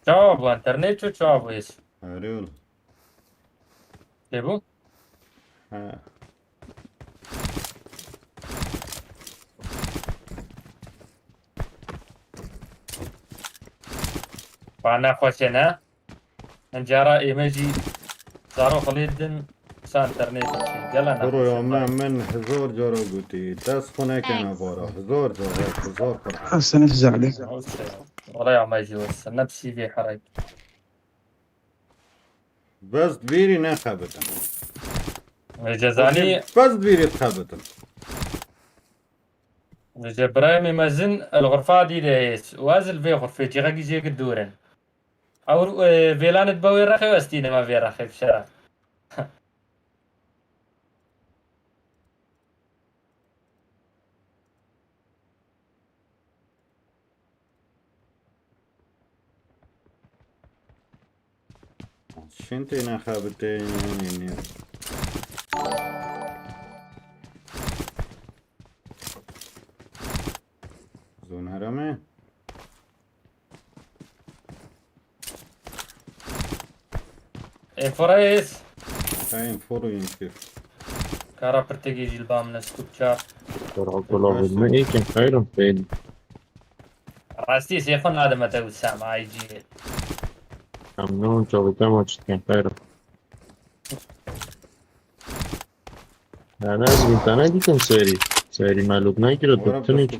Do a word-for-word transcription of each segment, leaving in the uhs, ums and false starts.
Çawa bû? Enternet çû, çawa bû hês? Erê oğlum. Çêbû? He. Ba nexweşe ne? Em cara ême jî zarok xilê din sa internet diçin. Gela Kuro ya nexweşe me, ba. Min hezar cara gotî. Dest xwe nekene vara. Hezar cara, hezar cara. Hesen Zehli. Olsun. Olay ama jî olsun. Ne psî vê herek. Bes vîrî nexebitin. Cezanî. Bes vîrî xebitin. Ji birayê me mezin li xurfa dî de hês û ez li vê xurfê cixekî jê dûr in. Ew, e, vêlanê dibe wê rexê û ez tînime vê rexê bi şeref. Şintê nexebitê yanî. Zon hereme. Enforayê hês. Ha, enforo yin kif. Kara pirtekê jî li ba min e, scope çar. Kara kula bilme êkin xeyrim peyni. Rastî sê xwe nadime te Wissam, I G. Memnun, çavukema çitken xeyrim. Yani ez bin tane dîtim serî. Serî melûk nekiro, tu tinî çi?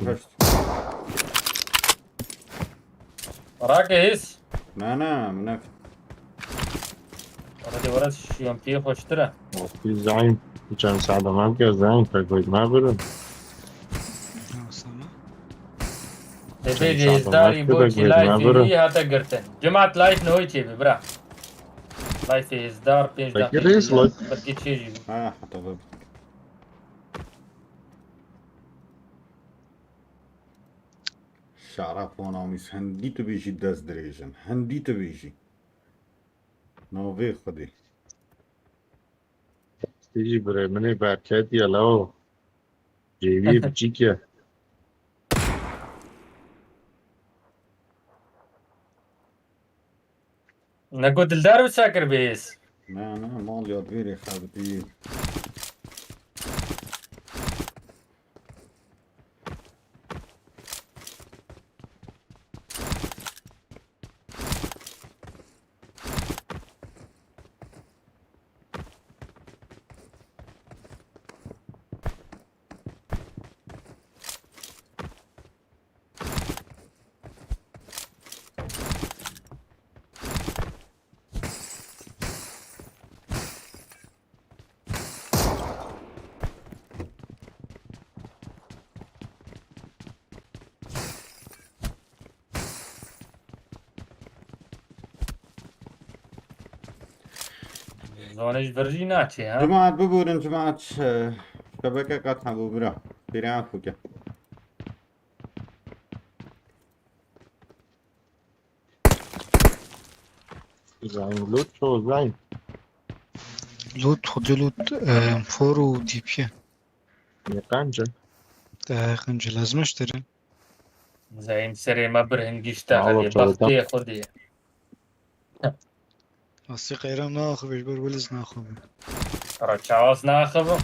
Rake hês. Na, na, min ne. Hadi wara şiyon pî xweştir e. Wextî zayîn, çend saet hemen ke zayîn, pek wek me birin. Debê hêzdarî bo çi life hî hate girtin. Cemaat life noy çê bi bira. Life hêzdar pênc Peki, daqiqe reis, ya. Belki çê jî. Ha, hata bab. Şara Fonamîs, hindî tu bêjî dest dirêjin. Hindî tu bêjî. Navê Xwedê. Tê jî birê min ê berketiye lawo. Cêwiyê biçîk e. Neko Dildar bi çakir bêz. Na, na, mal ya vêrê xebitî. Zonê ji vir jî naçê, ha? Cemaat biborin, cemaat, e, şebeke qet hebû bira. Bêrê afû ke. Zayn, loot ço zayn. Loot, xwedê loot, e, for û D P. Yê qenc e. E, qenc e, lazim e ji te re. Zayim serê me bir hingîşte Alo, hediye, çorba. Baxtê Xwedê. Asî qeyran naxivê, ji ber wiliz naxivê. Ara çawas naxivim.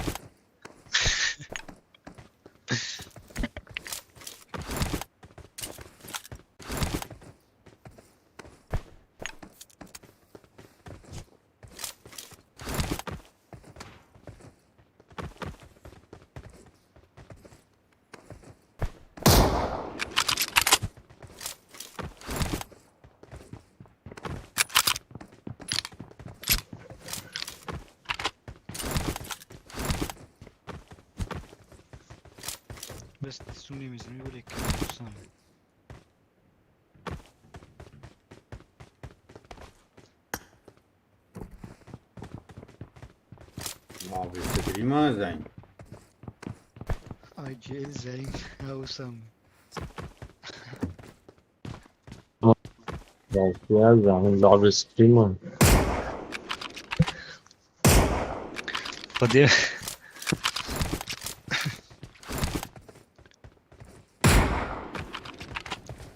Bes sûnê mizrî wile kir Husam. Abi, streama Zeyn. Ay, Cel Zeyn. Ya Husam. Belki ya, Zeyn, abi, streama. Hadi.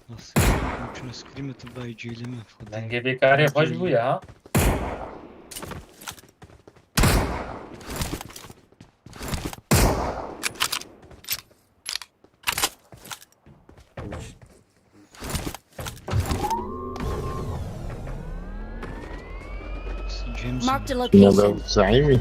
Nasıl? Mümkün scream atıp Ay cêlime. Dengê bêkarê xweş bûye ha. Marked a location. زعيمي.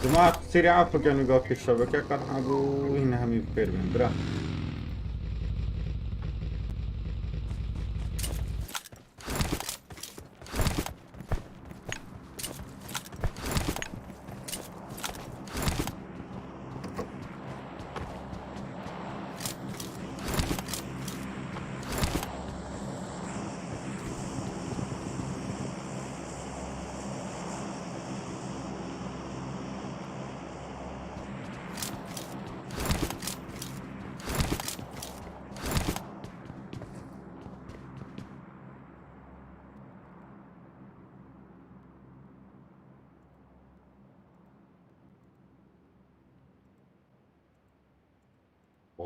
جماعة سريعة فكانوا قاف الشبكة كان عبو هنا هم يفكر من برا.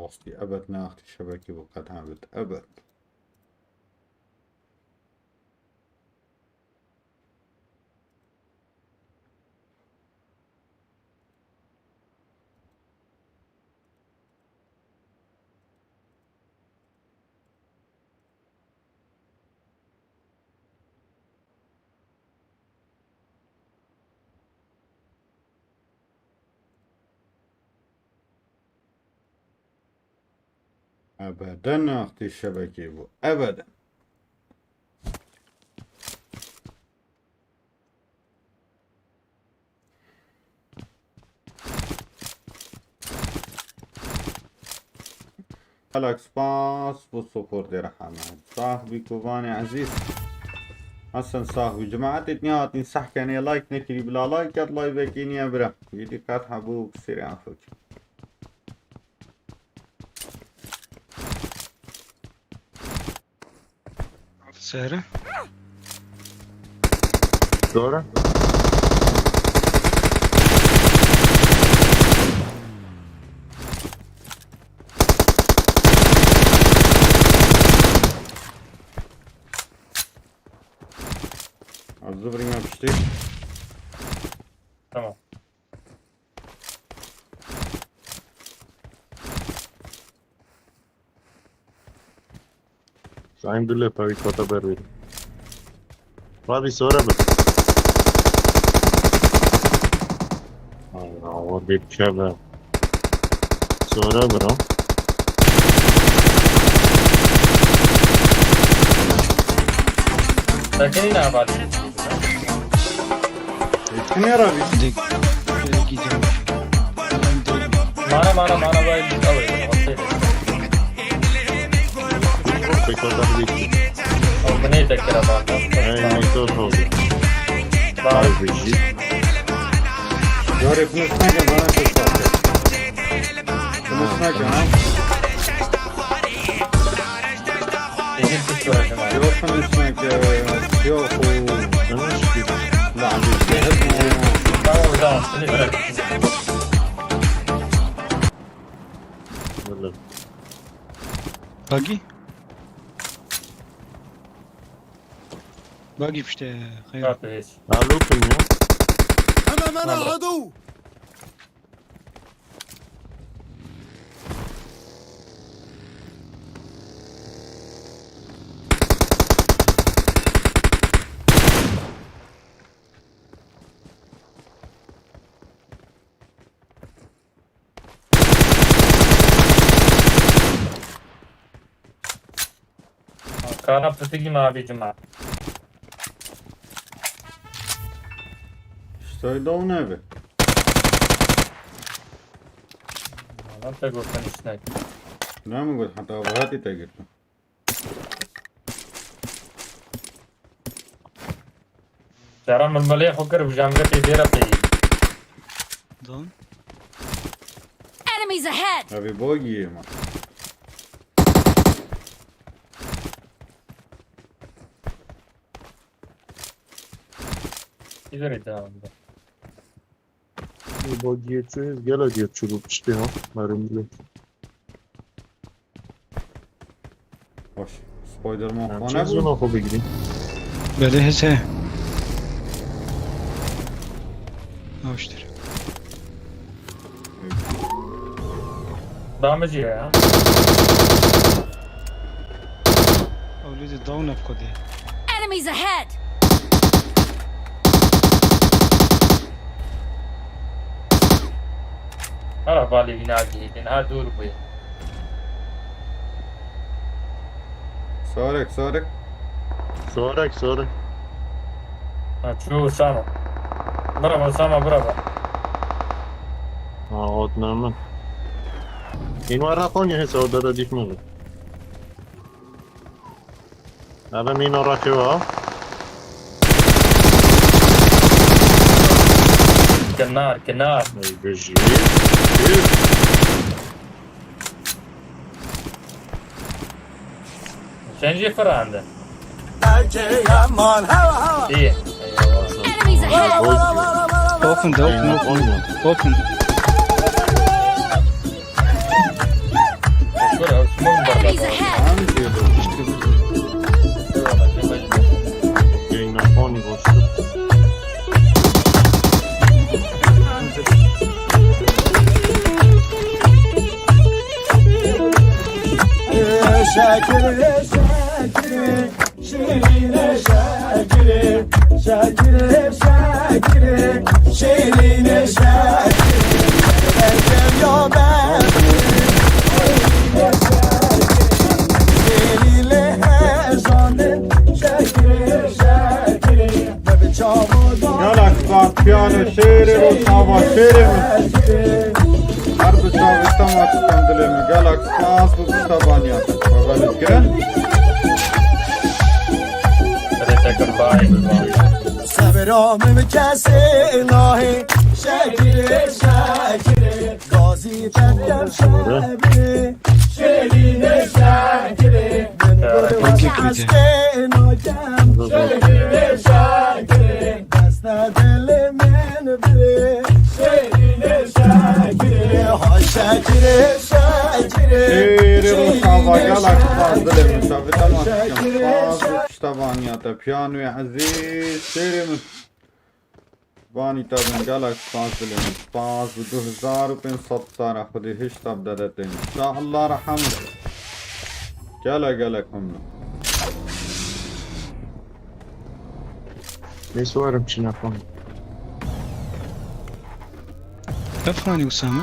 Rastî ebed ne axtî şebekî bû qet hebit ebed. Ebeden axtî şebekê bû. Ebeden. Gelek spas bo supportê re Hemed. Sax bî kuvanê ezîz. Hesen sax bî. Cemaetê dinya hatin seh kenê like nekirî bila like ket live-ekê niye bira. Yedî qet hebû sêrê afik. Sehre. Doğru. Hazır vurayım yapıştı. Tamam. Sayın Gülle tabii kota berri. Abi sonra mı? Allah, o bir kere. Sonra mı lan? Sakın yine abartın. Kim yarabi? Dik. Şöyle gideceğim. Mana mana mana vay. Pek oradan geçti. O bu ne tekrar vardı? Aynen, çok oldu. Var. Harbi. Yore, bunu snajam bana çok tatlı. Bunu snajam ha. Eşit psikolojim abi. Yok, bunu snajam. Yok, o. Yanlış bir La, abi, şey, hep Tamam hocam. Şimdi bırak. Böyle. Buggy. Buggy işte. Hayır. Bırak reis. Alo, kim ya? أمامنا Tamam. عدو. Kana pıtıgim abi cuma. İşte öyle o ne be? Lan te gotin işte. Ne mi got? Hatta bu hadi de girdim. Cara mılmılê xo kir, bi jangretê dêre peyî. Down. Enemy Enemies ahead! Evê bogiyê me. Îzerê devam da. Bogiyê çû, gela diye çû bu piştê ha. Mermî. Baş. Spider-Man xwe nebû? Zona xwe bigirî. Belê hese. Awştir. Damage ya. Ew lê de down ev xwedê. Enemies ahead! Hara balê wî nagihîtin, ha dûr bûye. Sorek, sorek. Sorek, sorek. Ha, çû Osama. Bravo, Osama, bravo. Ha, ot ne min. Înwar rakonî hesa oda da dîf min. Eve mîna rakê wa. Kinar, kinar. Ey, bijî. Sen jî firande. Enemies ahead! Open, open, open. Open. Enemies ahead! Şekeri, şekeri. Şekirê, şekirê, şekirê, şêrînê şekirê. Erkem ya me. Şêrînê şekirê, şêrînê şekirê. Şêrînê şekirê, şekirê. Gelek spas piyano şêrê Rojava şêrê min. Her bi çavê te ma tutan dilê min. Gelek spas bi piştevaniya te. Xwe velit girin. Sebra min kesê nahê. Şekirê, şekirê. Gazî Bekir şebirê. Şêrînê şekirê. Min gurbet eskê nakem. Şekirê, şekirê. Destê dilê min birê. Şêrînê şekirê. Ha şekirê, şekirê. Şêrê Rojava, gelek spas dilê min. Çavê te ma dikim. Spas û piştevaniya te. Piyanoyê ezîz, şêrê min. Vanî te bin, gelek spas dilê min. Spas bi du hezar û pênc sed sara Xwedê hişta bide te. Înşallah rehem. Gelek, gelek mimnun. Lê siwarim çi nefam. Efranî Usame.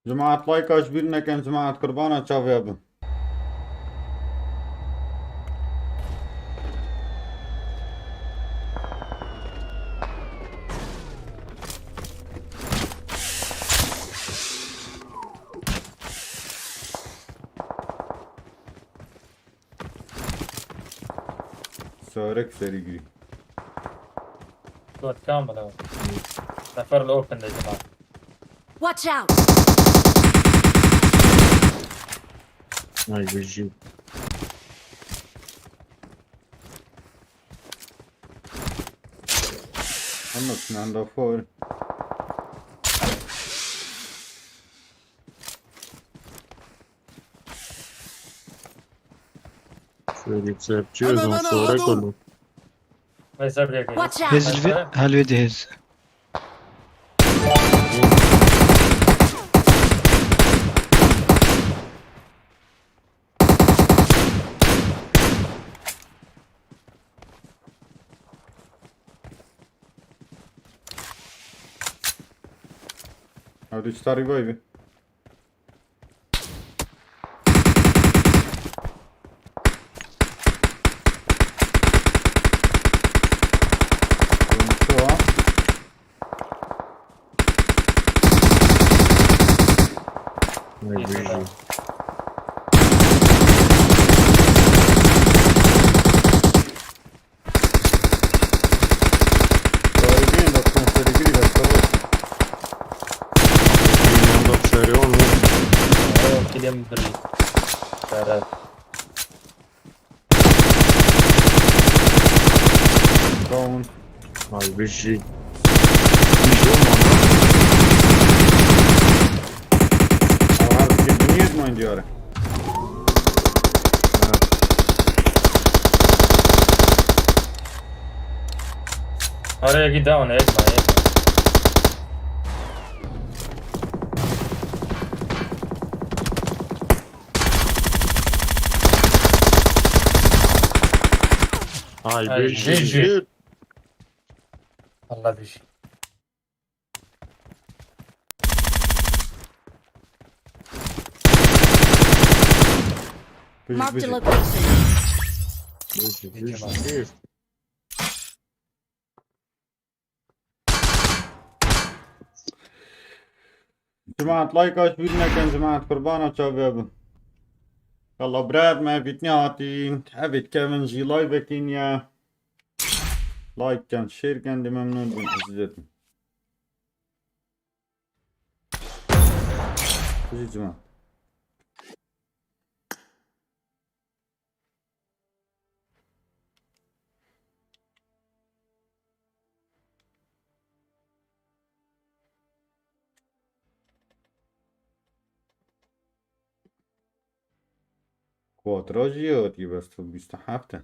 Cemaat, like ji bîr nekin, cemaat, qurbana çavê bin. Sorek serî girî. Got kamera. Nefer li open de cima. Watch out! Ay, bijî. Ama sinanda for. Şöyle bir şey yapacağız, ama sonra konu. Mesela bir yakın. Watch out! Hêz li vê, hal wê de hêz. Hadi, starî vay be. Ay, bijî. Biri. Bere. Down. Ay, bijî. Bijî olmadı. Aa, her şey niye etmeyin diyor. Araya git down, etme, etme. Ay, Ay, bijî. Bijî. Allah bijî. Bijî, Marked a bijî. Location. Bijî, bijî, bijî. Cemaat, like aç, bir nekin cemaat, kurbana çavê bin. Yallah, brat me, fitne hatin. Evet, Kevin jî live ekin ya. Like ken, share ken, de memnun bin, azizetim. Bijî cemaat. Quattro jî hatiye, bes tu bîst û heft e.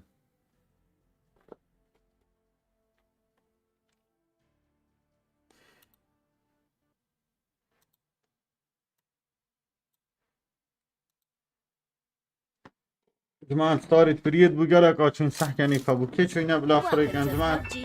Cemaat, starî firiyet bû, gelek açûn sehkenî xwe bû. Kê çûyne bila firêken, cemaat?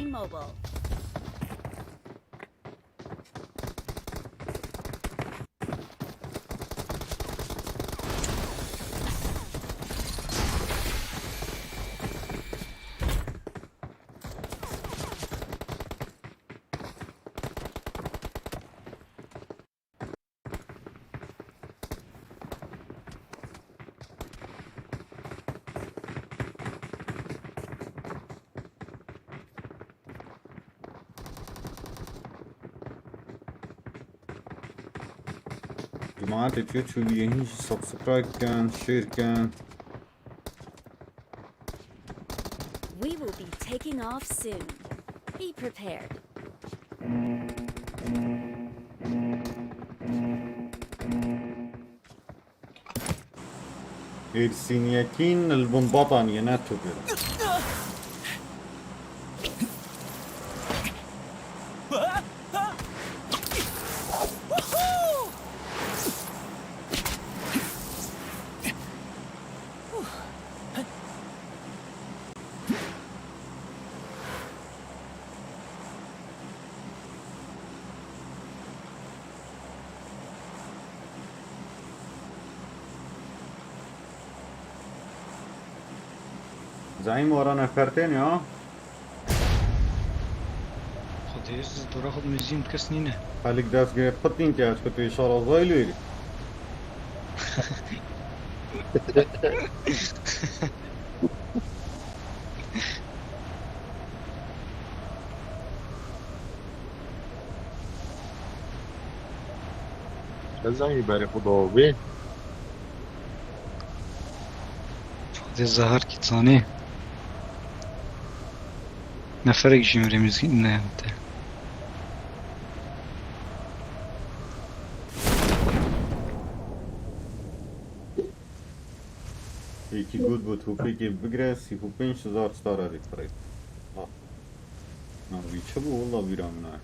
Cemaatê, tu çû bî, hîn jî subscribe ken, share ken. We will be taking off soon. Be prepared. Hêrsîniyekîn li bin bataniyê ne tu bêre. Zeîm, wara nefertên ya. Xwedê ez dora xwe dimizînim, kes nîne. Xelk dest gê qutîn ke ez ku tu şarazayî lêrî. Ezan yî berê xwe dawî. Xwedê zehar kî zanê. Neferek jî min rê mizgîn neyante. Yekî got, got, hopêkê bigire, sî û pênc hezar star erê firê. Ha. Na, wî çi bû? Walla bîra min e.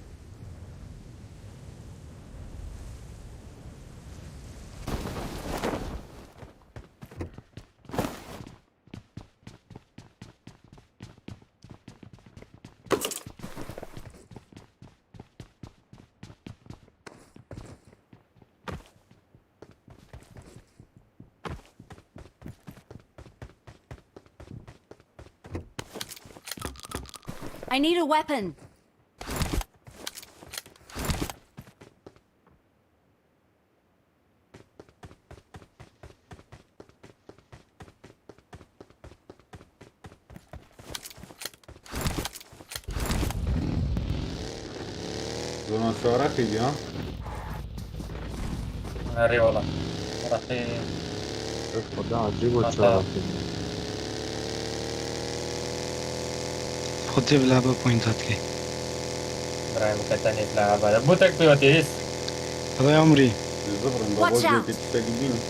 I need a weapon. Zona çara kediya. Erê wala. Saxî. Xweda ecîb û Hata. çarekim. Xwedê bila be point hat kê. Birayê min ketenê bila hevaya. Bûtek pê hatî hêz. Hevaya umrî. Zixrim Watch baba out. cihê tiştekî bîne.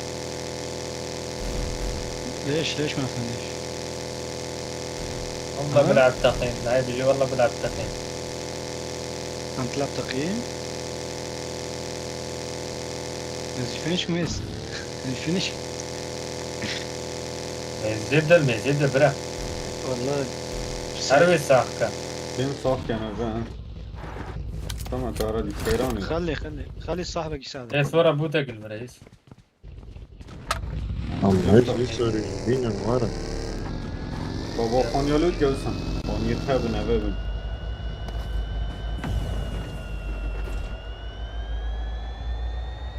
Leş, leş me efendiş. Valla Ha? bila bitaqîn. Nayê bijî valla bila bitaqîn. Em tila teqî. Ez finish mi ez? Ez finish. Mêzê dil, mêzê dil bira. Vallahi. Her wê sax ke. Bên sax kene ve. Tamam, tara di keyranê. Xalê, xalê. Xalê sahbekî sade. Ê sora bûtek li vir hêz. Ama hiç bir soru bilmiyorum var. Baba Konya lût gewsan. Konya te bin eve bin.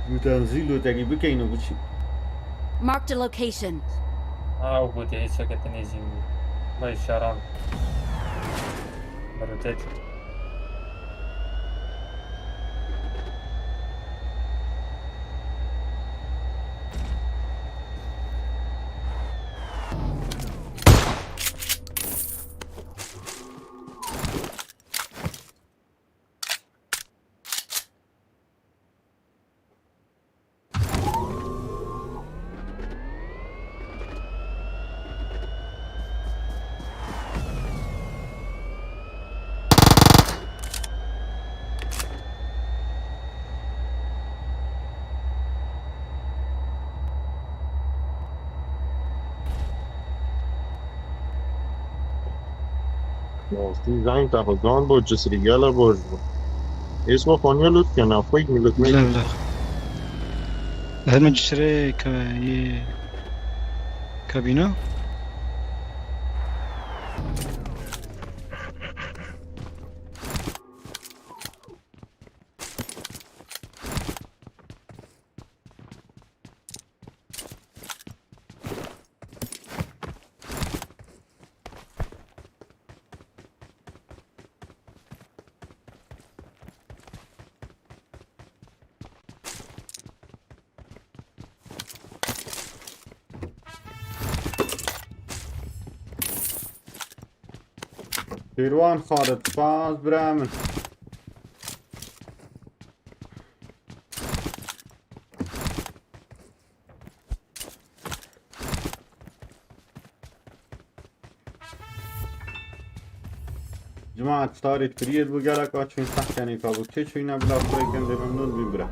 Guten zî lûtekî bikeyn û biçî. Marked a location. Aa, û gotê hêz fekete nêzî. Vay şaran. Merotet. Nasıl zengin tabi, gan bu, cisri gele borcu. Esma Konya lütfen, afiyet millet. Bila, bila. Herme cisrê ka-, yê kabîna. Şêrwan Xalid, spas bira min. Cemaat, starê tiriyê bû, gelek a çûn sehkenê ka bû. Çê çûyne bila xwe kin dê memnûn bî bira.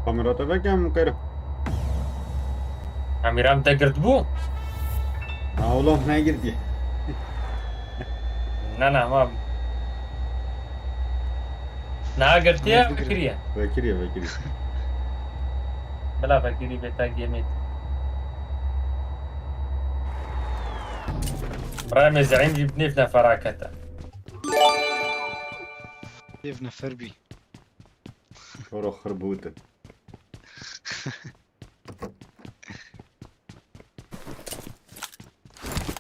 Kamera te vekem kere. Kamera min te girtibû? Ha, oğlum, ne girdi? Ne, ne, ma. Ne girtiye, vekiriye. Vekiriye, vekiriye. Bila vekirî bê te gemê. Birayê me Zeîn jî bi nêv nefera kete. Nêv nefer bî. Şoro xirbote.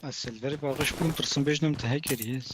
Ez Silverê baxiş bûm, pirsim bêjnim te hekirî hêz.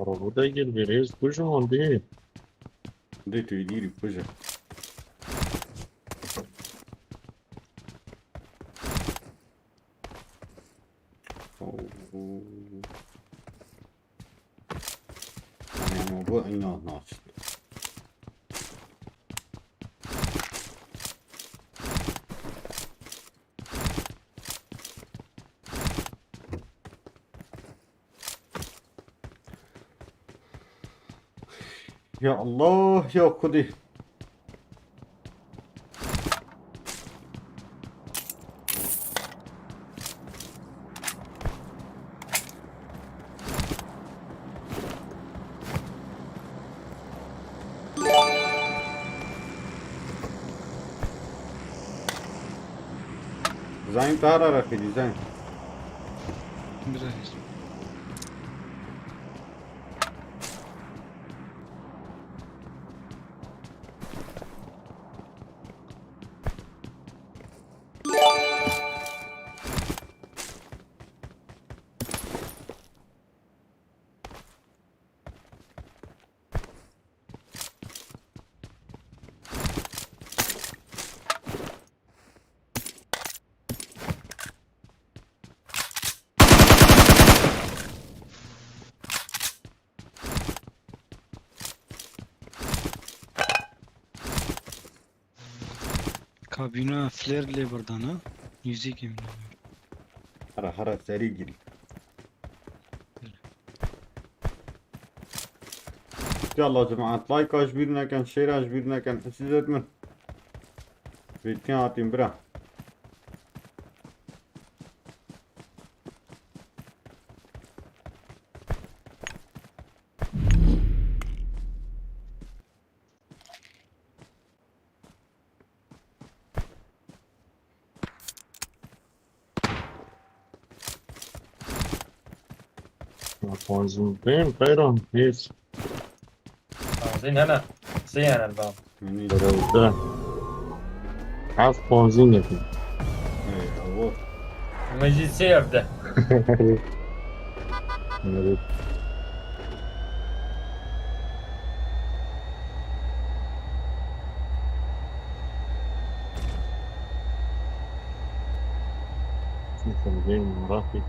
Arabada gel veririz. Kocaman değil. De tu diri kuja. Oo. Yanî, yanî, Bu inat naçit. Ya Allah, ya Xwedê. Zeng tara rakî, zeng. Biraz. Kabîna flare lê birdan ha. Yüzük yemin ediyorum. Hara hara serî girî. Yallah cemaat, like ji bîr nekin, share ji bîr nekin. Ezîzet min. Vêtiyan hatîn bira. Panzin bên xeyran hêz. Panzin hene. Sê hene ba. Yanî Dewde. Heft panzin yakın. Ey, avo. Min jî sê ev de. Evet. Şunu sen değil mi? Merak et.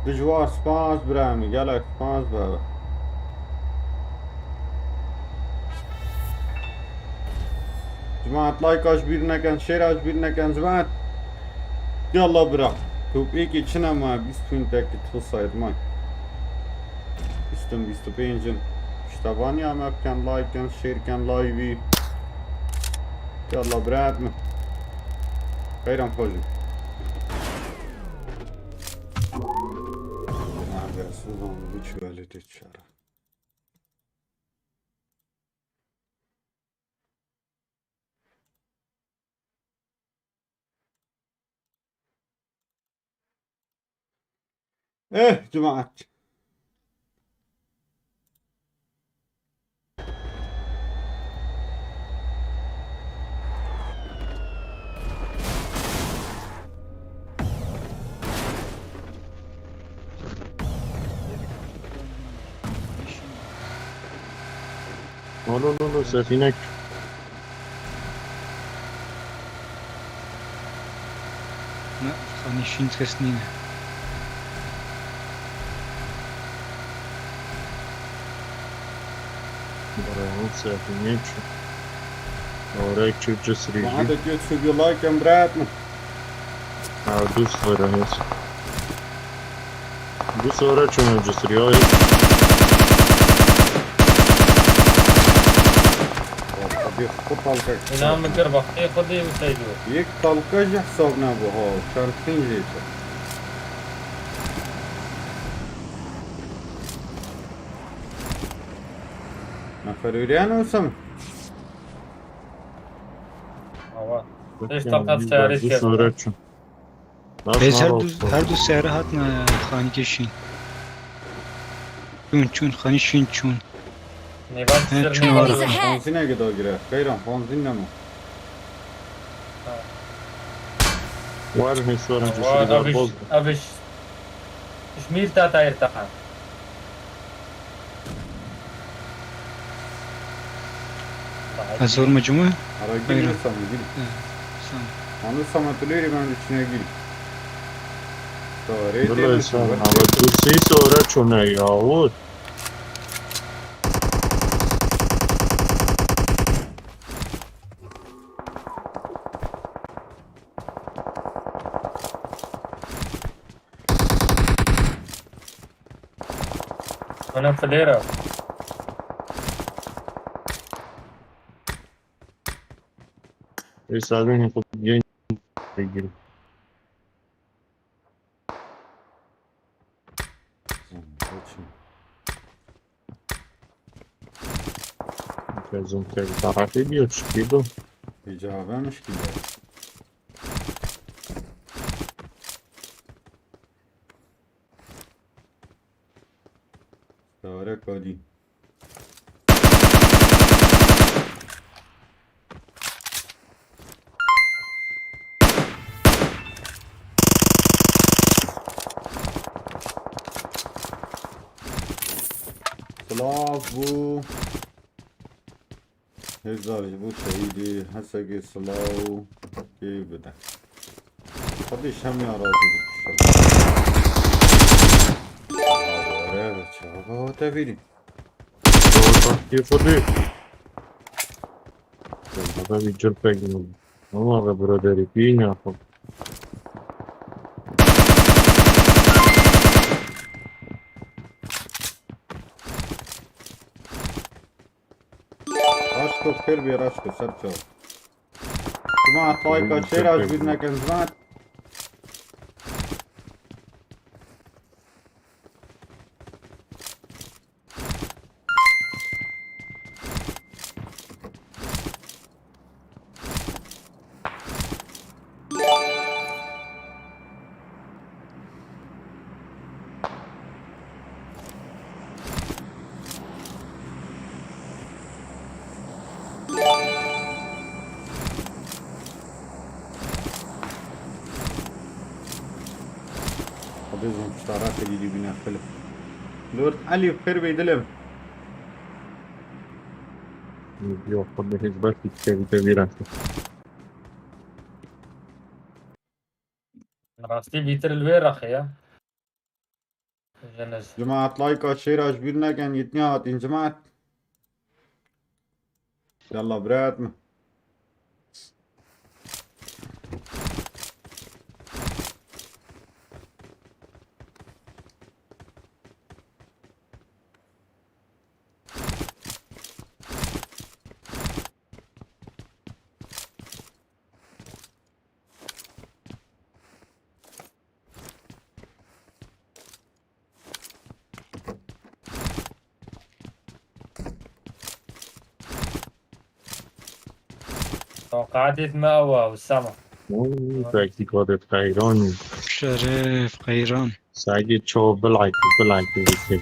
Dijwar, spas birayê min, gelek spas be. Cemaat, like ji bîr nekin, share ji bîr nekin, cemaat. Yallah bira. Top êkê çi ne ma, bîst point tek tu sayed may. Bîst in, bîst û pênc in. Piştevaniya me bikin, like kin, share kin, live-î. Yallah bira min. Xeyran xweş in. Nerede? Sizin bu çiğ öyle de çare. Eh, cemaat. No, no, no, no, sefînek. Ne, xanî şîn kes nîne. Barayê sefînek. Oraya Kürtçe sürücü. Bana da göt şu bir like and bırakma. Ha, düz sırayız. Bu sıra çömence sürüyor. Xwe talqek. Înan min kir bextê Xwedê û Seydo. Yek talqe jî hesab nebû ha. Çarpîn jê çi. Nefer ûriyan olsam. Awa. Beş talqe çare çi. Rêz her du, her du seyare hatine xanîkê şîn. Çûn, çûn, xanî şîn çûn. Nêvan he, çûn nêvan. Ara. Fanzîneke dagire. Xeyran, fanzîn nema. Ha. Werin hêşwerin. Wa, cişirî ev iş, boz. Ev iş. Ji mîr ta tayir teqan. Ez zor me cumê. Ara gir. Buyurun. Sana gir. He, sağ ol. Anı sana tülüri ben içine gir. Doğru. Billahi sen ama tu seyit ora çöne yahut. Ana filêra. Ê sabînê xwe yên girî. Kezim tek tarafê diyor, çıkıyordu. Hicaben işkile. Tebarek Halî. Silav bû. Hêzar ji bo şehîdê Hesekê silav û kê bide. Xwedî ji hemiya razî bû. Çawa te vîrî? Çawa te vîrî? Baba bir cırpek mi? Ama be biraderî, pî ne xwe. Raşko, xêr bê Raşko, ser çav. Cemaat, layka şêra ji bîr nekin, cemaat. Xwedê zon pişta rexê dîdî bîne xilif. Lord Elî, xêr bê dilim. Yok, xwedê hêz beş dikevîte vî rexê. Rastî bîtir li wê rexê ya. Jenes. Cemaat, layka şêra ji bîr nekin, yetniya hatin cemaat. Yallah, brat min. Taqadê me ew e, Usama. Oy, belkî kadê qeyran. Şeref, qeyran. Saygı çoğu bilay, bilay, bilay.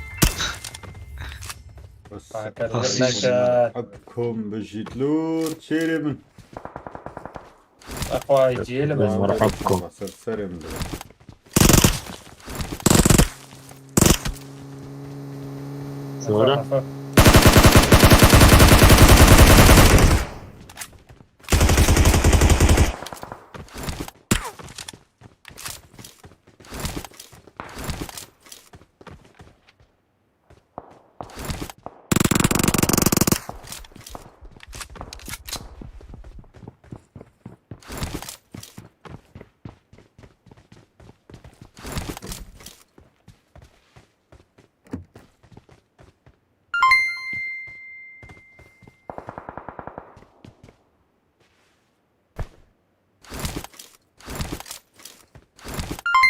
Fakat Aziz. Bilmeke. Hepkom bijît lûr, çêrê min. Exwa ciyê li Merhaba. Ser serê min dibe. Zora.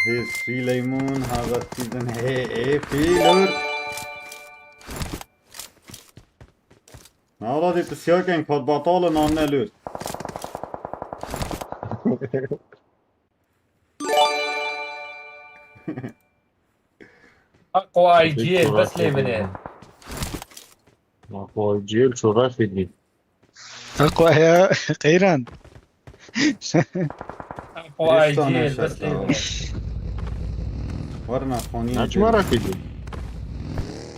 Hêz fîleymûn, haber fîzin, hê, ê, fîlur. Navla dê pisyaken kat batal in, an nelur. Ako I G L, bes lê binê. Ako I G L, çoraxê dî. Ako ya, qeyran. Ako I G L, bes lê binê. Warna xanî. Naçma rakî dî.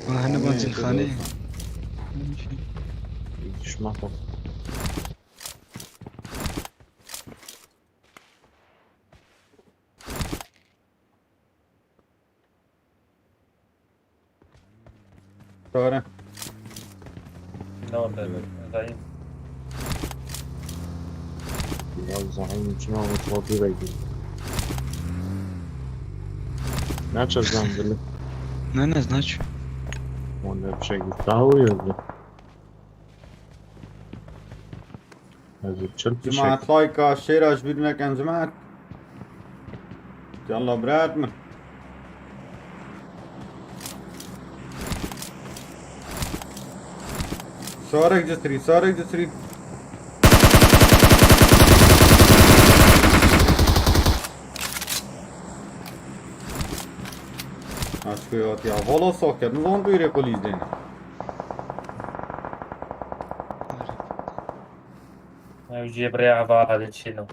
Wa hene bancil xanî. Düşman. Çare. Ne oldu? Zayıf. Ya Zahim için ama çok direkt. Ne çözeceğim böyle? Ne, ne, ne? Onda bir şey gitti. Daha uyuyordu. Ez ê çil pişek. Cemaat, layka şêra ji bîr nekin cemaat. Yalla birat min. Sarek cisrî, sarek cisrî. Aşkı ya, ya, valla saket, nizam tu yürek kulîz dene. Ew jê bi rêya va diçin û.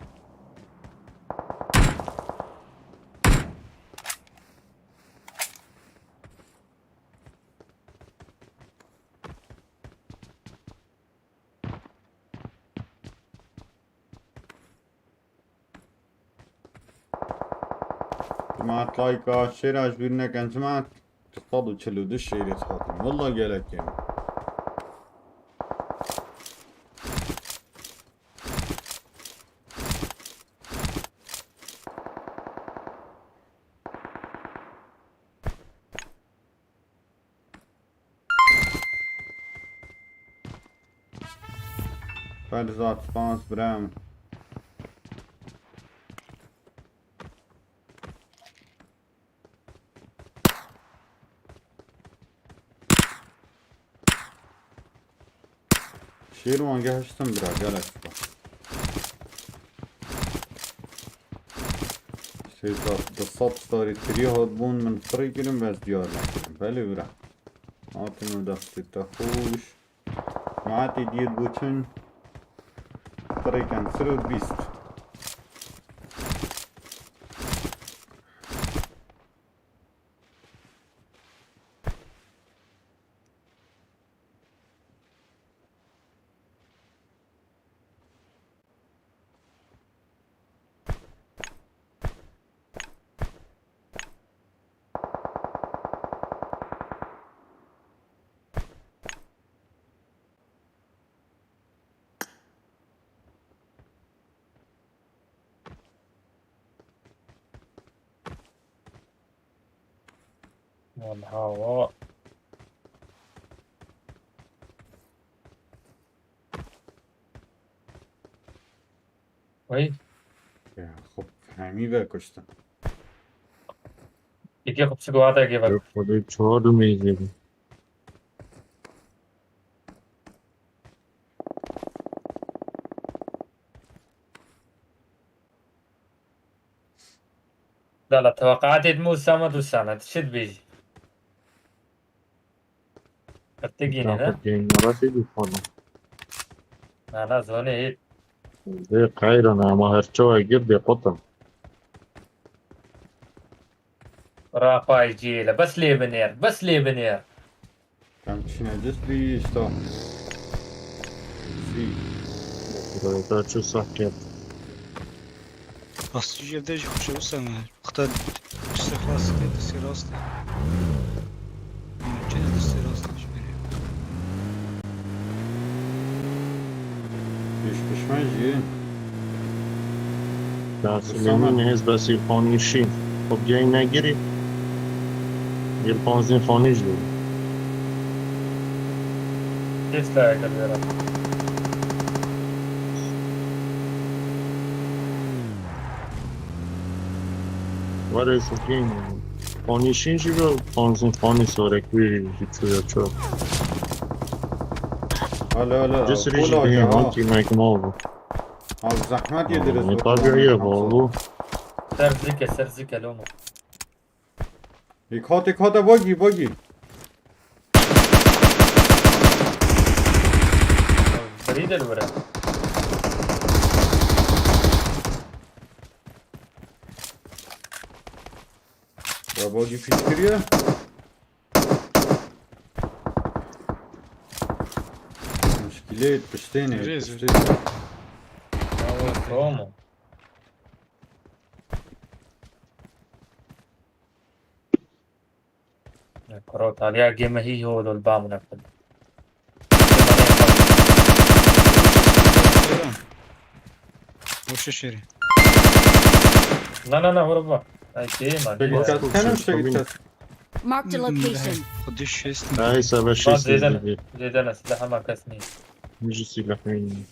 Cemaat, layka şêra ji bîr nekin cemaat. Du sed û çil û du şêrê hatin. Walla gelek kêm. Xwedê zat spas, bira min. Şêrwan gehiştin bira, gelek spas. Sêza du sed starî tirî hat bûn, min pirî kirin, bes diyar nekirin. Belê bira. Hatin û destê te xweş. Maetê dîr bû çin. Pirêken sir û bîst. Wan hawa. Wey. Ya, xwe hemî ve kuştin. Yekê xwe piçik wate kê ve. Yok, o da çor mêzê. Dala, teweqaatê din Musa me dûsane, tu çi dibêjî? Qirtigîne ne? Gaynara sê dûsane. Na, na, zonê hê. Dê qeyran ama her çawa gir dê qutin. Rafay cêle, bes lê binêr, bes lê binêr. Em çine cist bî, işte. Zî. Rota çu sahket. Rastî jî evde jî xweş e, wisa me. Wexta distê xas dike, distê rast e. Çi distê rast e ji berê? Pêş pişman jî. Ya Süleyman, hêz bes îlxanî şî. Xwe biyayî negirî. Îlxan zînxanî jî. Tesla ye, gel beraber. Were sokîn. Xanîşîn jî be, panzin xanî sorek wî jî çûya ço. Alo, alo. Cisrî jî bîn, ha, tîmek mal bû. Abi zahmet yediriz. Tabiiye bû. Ser zike, ser zike lomo. Yek hate, yek hate, bagî, bagî. Birî de li were. Ya bagî fît kiriye. Muşkilê piştê ne, Nereye piştê ne. Lomo. Kuro taliya gême hî holo li ba min ev. O şişiri. Na na na horo ba. Ay gêma. Şegit kes. Hemen şegit kes. Marked a location. Xwedî şêst. Ay sebe Ba şêst zêde dedi. ne. Zêde ne. Silaha me kes nî. Min jî sîlehî.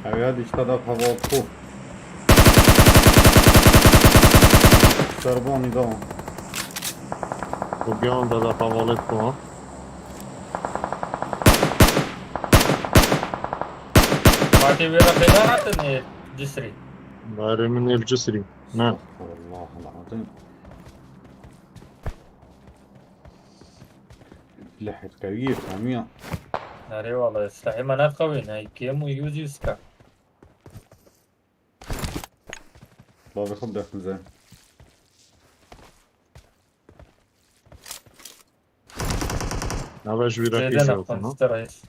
Ev ya dişte de heval ku. Serbanî da. Bu giyan da da hevalet ku, ha? Fatih wê re peyda hatin ê Cisrî. Barê min ê li Cisrî. Ne. Estağfurullah el-azim. Lehek qewî ye, kamiya. Nerê wala, silahê me ne qewî ne, kêm û yüz yüz ka. Bavê xwe bidexin ze. Nava ji wî re Zêde pêş ne hatin, ha? konuştu reis.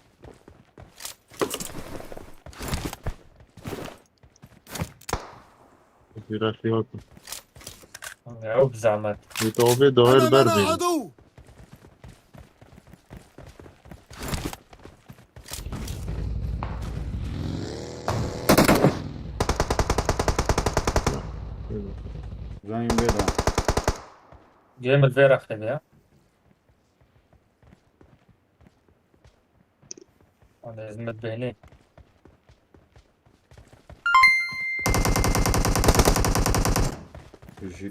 Wî re pêş hatin. Ew bi zahmet. Wî tavê dawêr ber bêjin. Zengin bê de. Gêm li vê rexê be ya. Hadi hizmet beni. Jî.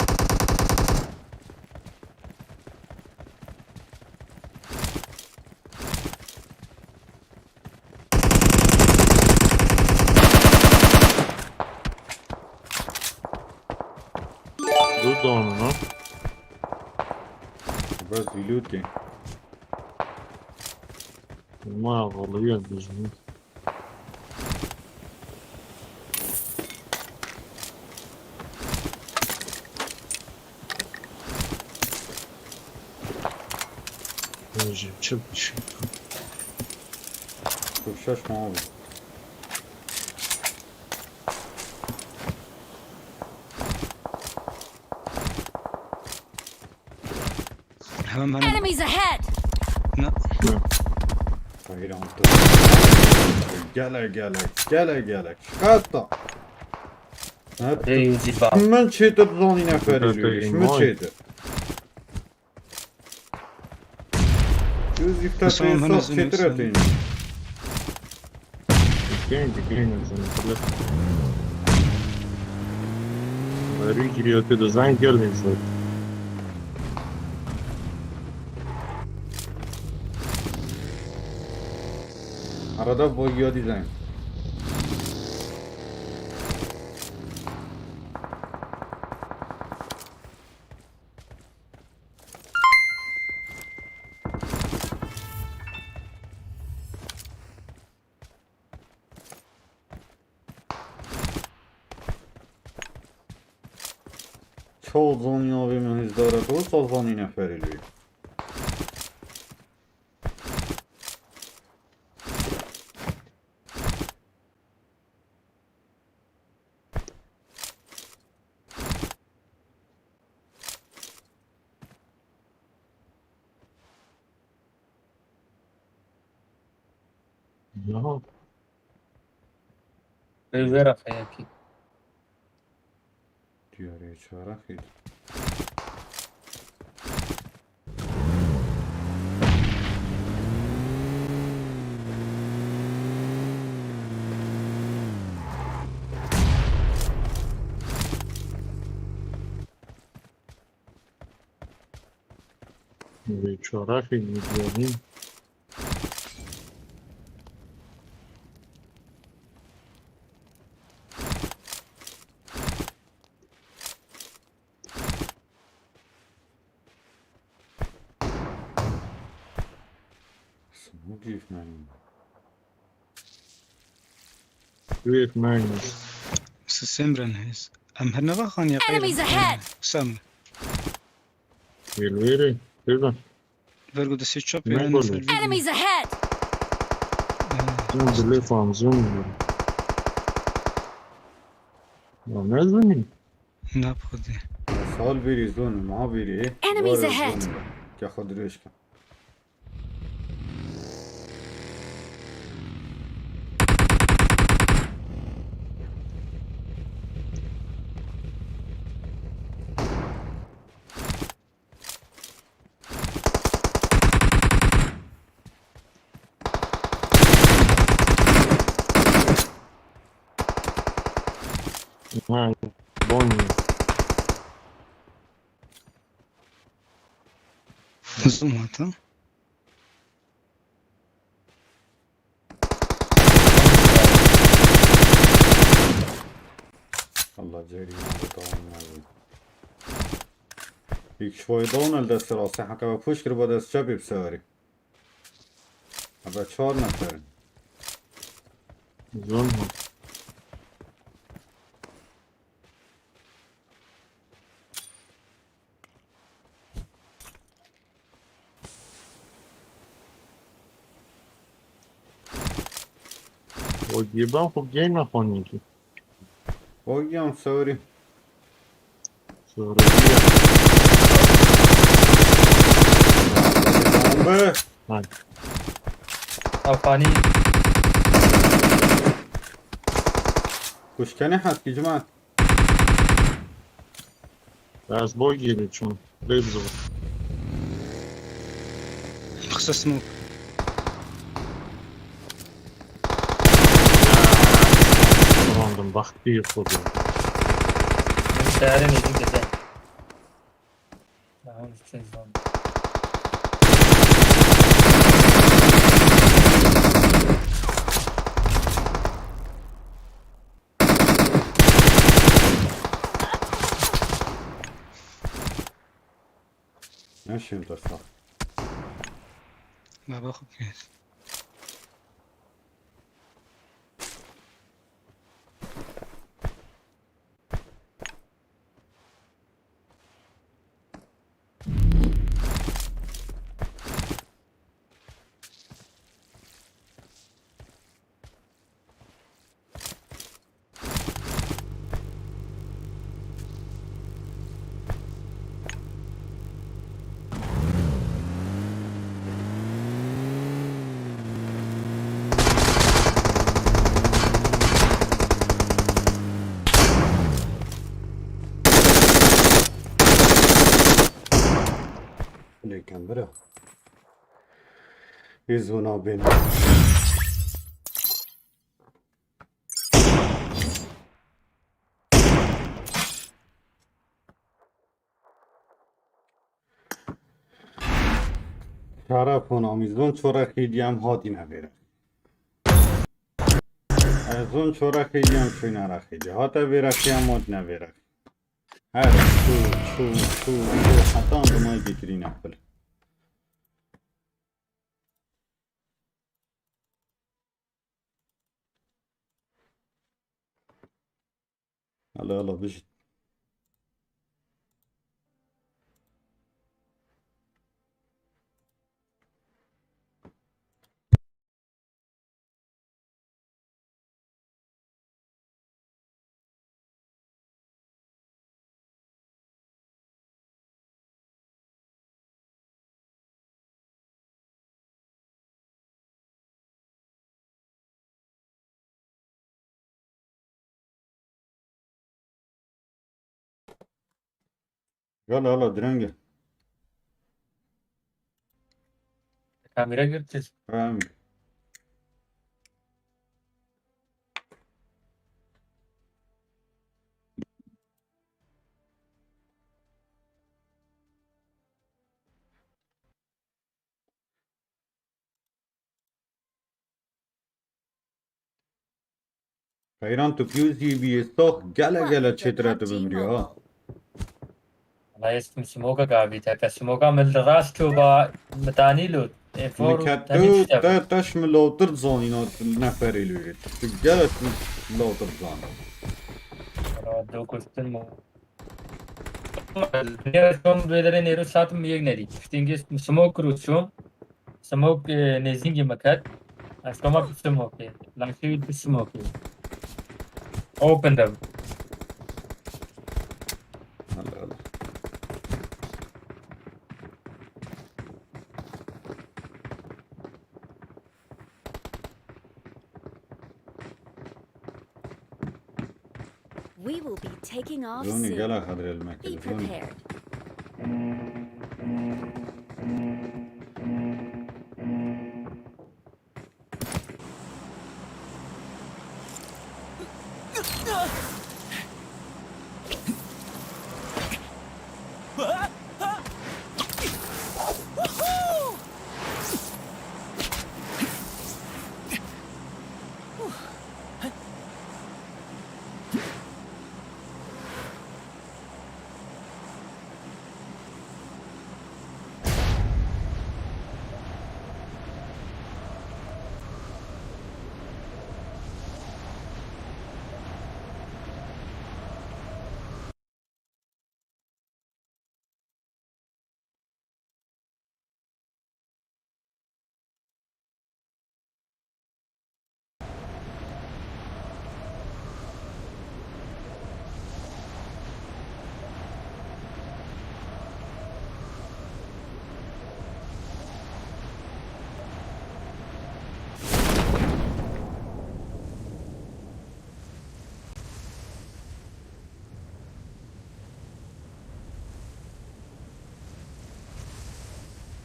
Du donin, ha? Bes îlûtê. Ma vallahi ya dijmin. Önce çıl çıl. Çok şaşma abi. Hemen hemen. Enemies ahead! Ne? Hayır, anlattım. Gele gele gele gele. Şikayet da. Evet. Hadi yüzü bak. Min çêtir zanî neferî lûş. Min çêtir. Yüz ifte Tamam, ben peysa özüm çêtir yoksa- eteyim. Dikeyim, dikeyim, özüm. Veri giriyor, tu da zan gelmeyiz. Arada bu ya design. Çaw zanî avê min hêzdar e, çaw zanî neferê lê. Aha. Rêvera xeyakî. Diyarê çarexê. Vê çarexê nîvyanî. Smoke yekmeyim. Wê yekmeyim. Sisemren hez. Em her neva xaniya qeyre. Enemies ahead! Sem. Wê li wê rê. Têbe. Vergo destê çap Ne yanî golü? Enemies ahead! Zon dilê fan zon. Ya ne zonî? Nap xwedê. Sal bêrî zon, ma bêrî. Enemies ahead! Ke xwe dirêj ke. Ha, bon. Zoom hata. Allah cehenneme de tamam lazım. İlk şifayı da on elde sırası. Hakka ve push kırba da sıça bir severim. Abi çağır ne severim. Zor mu? O giban xo geyna xonî ki. O giyan sorry. Sorry. Be. Hadi. Afani. Kuşkene hat ki cemaat. Ez bo girê çûm. Lê bizû. Xise smoke. Randim baxtî xwe. Şehrin êdî gide. Daha üç sezon. Ne şimdi sağ? Baba xwe kes. Lêkem bira. Biz ona bin. Şeref hona mîzon çora xêdiyem hatîne vêre. Ez zon çora xêdiyem çûyne re xêdiye. Hate vêre xiyam hatine vêre. Her çû, çû, çû, çû, heta dimay getirîne xil. Hala, hala, bijît. Gel hala direnge. Kamera girdi. Em. Xeyran, tu piyozî biyê sax gele gele çêtir e tu bimrî ha. Ama ez smoka gavî te, te smoka min li rast çû ba mitanî lo. E for Min ke tu te teş min lawtir zanîna neferê li wê. Tu gele tu lawtir zanî. Do kuştin mi? Diğer son bölere nero satim yek neri. Ftingis smoke kuru şu. Smoke, e, nêzîngî me ket. Ez koma bi smoke. Lan şey bi smoke. Open them. Allah Allah. We will be taking off Zoni soon. Gela Hadrel Mekil. Be Zoni. Prepared.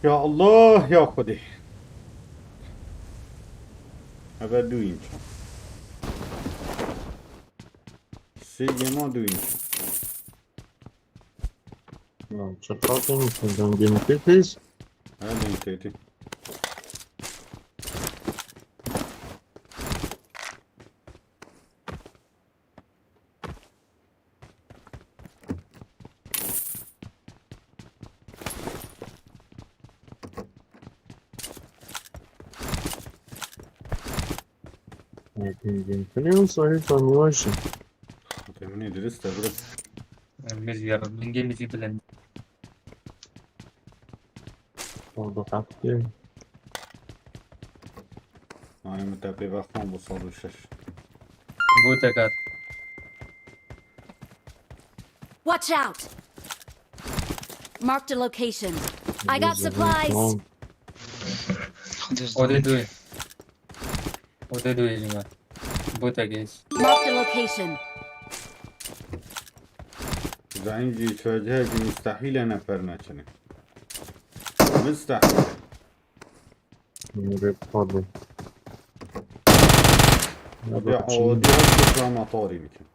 Ya Allah ya Xwedê. Eve du inç. Sê yema du inç. Lan çakaltın mısın? Ben gemi tetiz. Hadi teti. Yakın gemi. Tanıyor musun? Hayır, tanımıyorsun. Temini dirist de bro. Biz yarın gemici bilen. Orada kalktı. Ay min te pê vextan bo sal û şeş. Bu tekrar. Watch out! Marked a location. I got supplies. Tamam. O de duy. O de duy jima. Bu tekrar. Marked a location. Zaîm jî çocek müstahîl e nefer neçine. Müstahîl. Bunları pardon. Hadi o diğer kısma motoru bikin.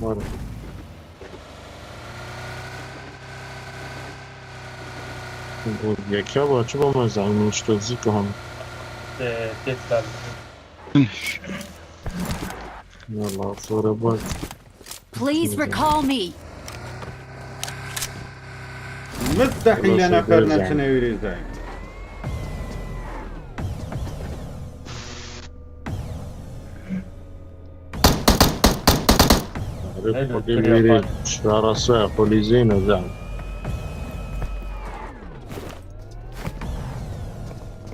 Var. Bu yekya var, çi bama zaten işte zikam. Te, tekrar. Yallah, sonra bak. Please recall me. Müstahîl e nefer neçine wî rêzayî. Hep Hadi fakir bir biri yapar. Şarası, kolizeyine zam.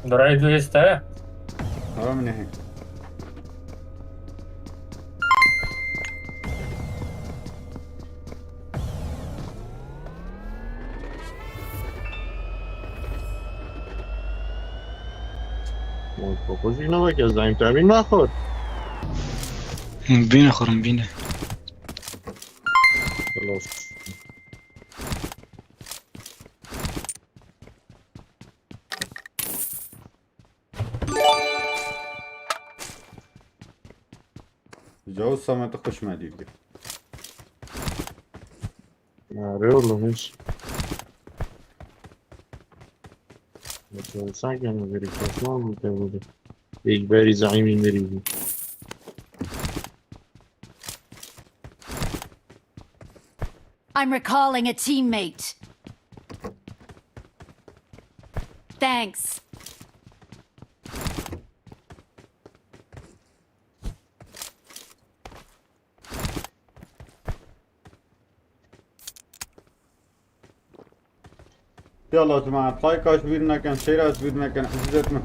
Burayı da iste. Tamam ne? Vay, kokuzina bak, ez daim tabi naxor. Bine xorm, bine. Xelas. Cevuz Samet'i hoş me dîvdi. Arıyor olmuş. Mesela sanki hani verifikasyon mu yapıldı? İlk beri zaim indiriydi. I'm recalling a teammate. Thanks. Yalla cemaat, like aç bir nekin, share aç bir nekin, ezîzet min.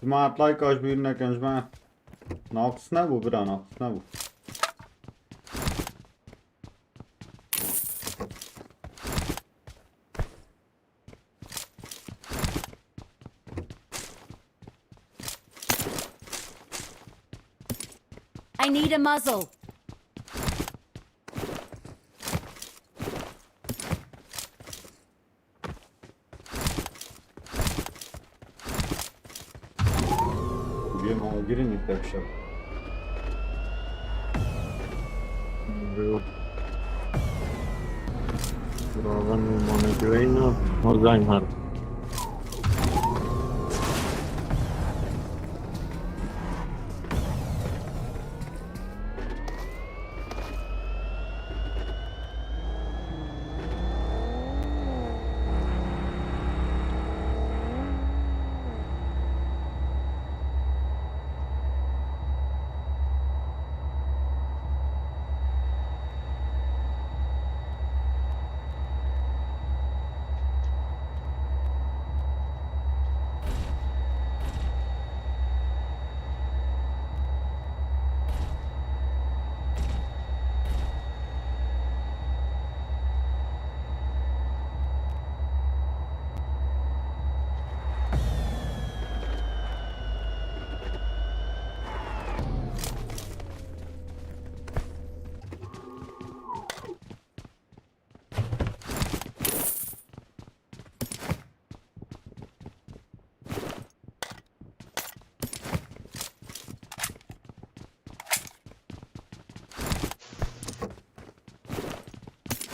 Cemaat, like aç bir nekin, cemaat. Naqis nebû bira, naqis nebû. I need a muzzle. Biyem agirî nî pek şev. Raven û manekireyna Alzheimer.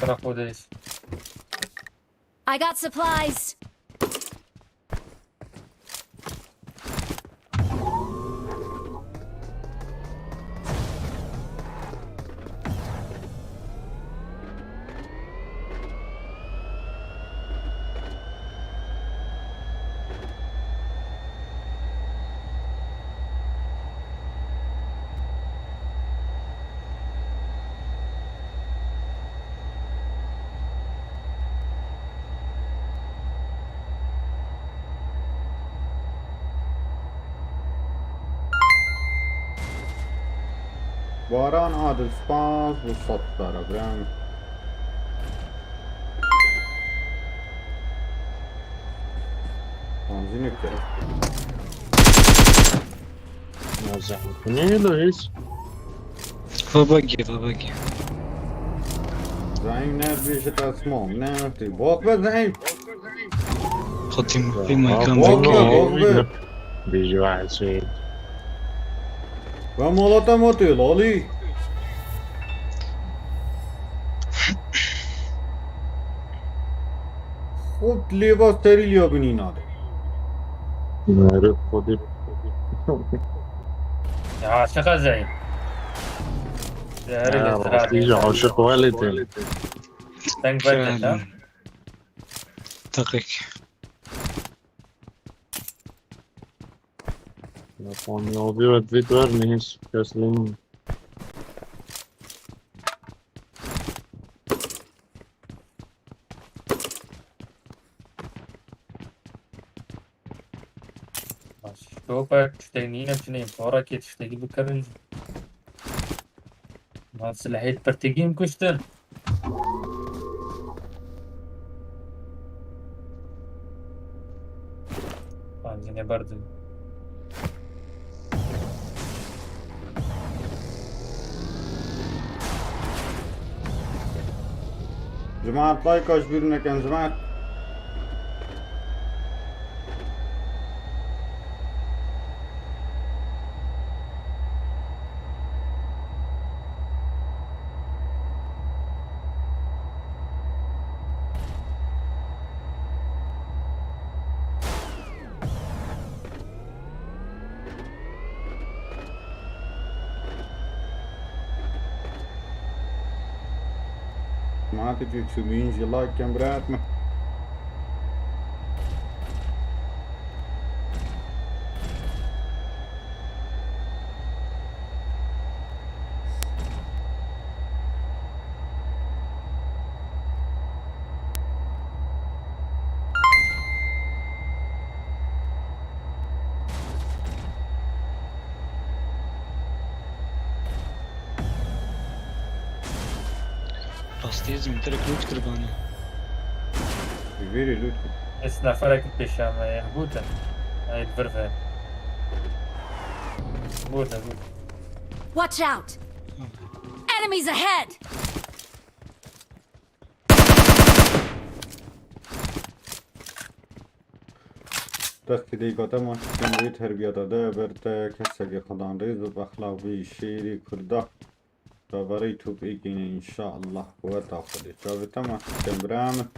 Karakoldayız. I got supplies. Baran Adil, spas bo sed dara, bira min. Benzînê kir. Nazan, bu ne lo hiç? Babagi, babagi. Zeyn ne bêje tesmam, ne tê. Bak be Zeyn. Xwedî mafî me, Aa, kam bak be, bak be. Bêje wahid şey. Ve molata motê lalî. Xut lêva serî liya binî nade. Merê Xwedê. Ya, aşiq ez ey. Zehri Ha, listira rastî diye. Jî aşiq welê te. Sen ben de. Deqîq. Ya, Panyavî ve divê tu her nehêş kes lê min. Şopa tiştek nîne, çinê porakê tiştekî bikirin. Ma silahê pirtîgî min kuştin. Benzînê berdin. Cemaat, like ji bîr nekin, cemaat. Cemaat, tu çûbîn jî like kin, bira min. Rastî zî min terek loot kiribanê. Ji vêrê loot kir. Ez neferek pêşiya me ye. Bûtin. Ey, vir ve. Bûtin, bûtin. Watch out! Enemies ahead! Destê deyka te ma şikin wê terbiyata de ber te kesekê xwedan rêz û exlaq bî şêrî kurda. Çaverê top êkîne înşallah quweta Xwedê. Çavê te ma şikin bira min.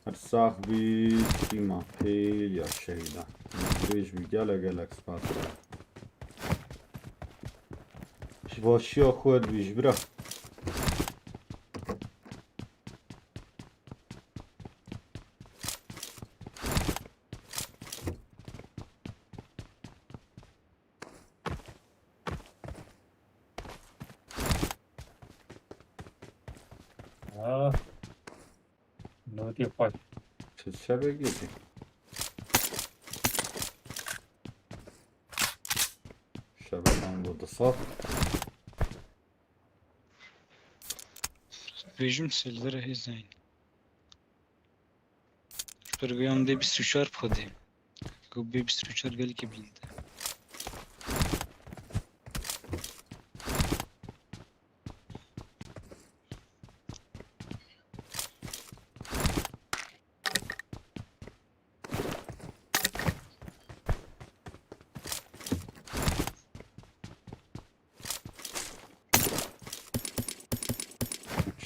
Her sax bî tîma pêl ya şehîdan. Dirêj bî, gelek gelek spas. Ji başiya xwe dibîj bira. Ah. Notî xweş. Çi şevek yekî? Şevekan bu disat. Bêjim silvere hêzayîn. Pergoyan dê bîst û çar xwedê. Ku bê bîst û çar gelkî bilî de.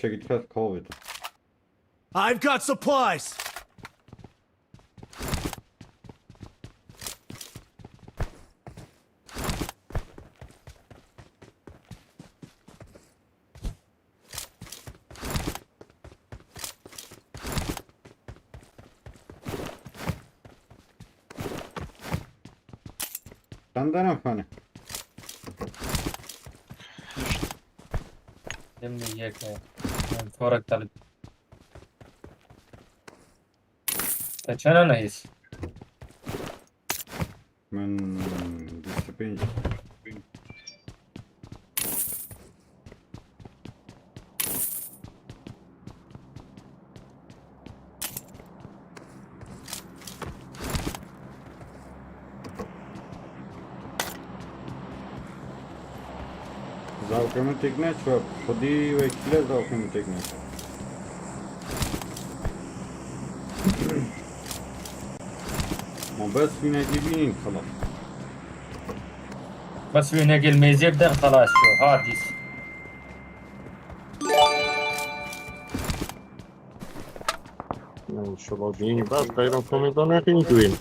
Şekil kas kavga. I've got supplies. Çend tane fane? Şimdi yek. Ben korak talık. Te çend tane hîs? Min bîst û pênc. Dawkê min têk neçû, xwedî wekîle dawkê min têk neçû. Ma bes wînekî bînin, xelas. Bes wînekê li mêzê bidin, xelas çû. Ha dîs. Şuba bîn bas, xeyran komênta nekin kuên.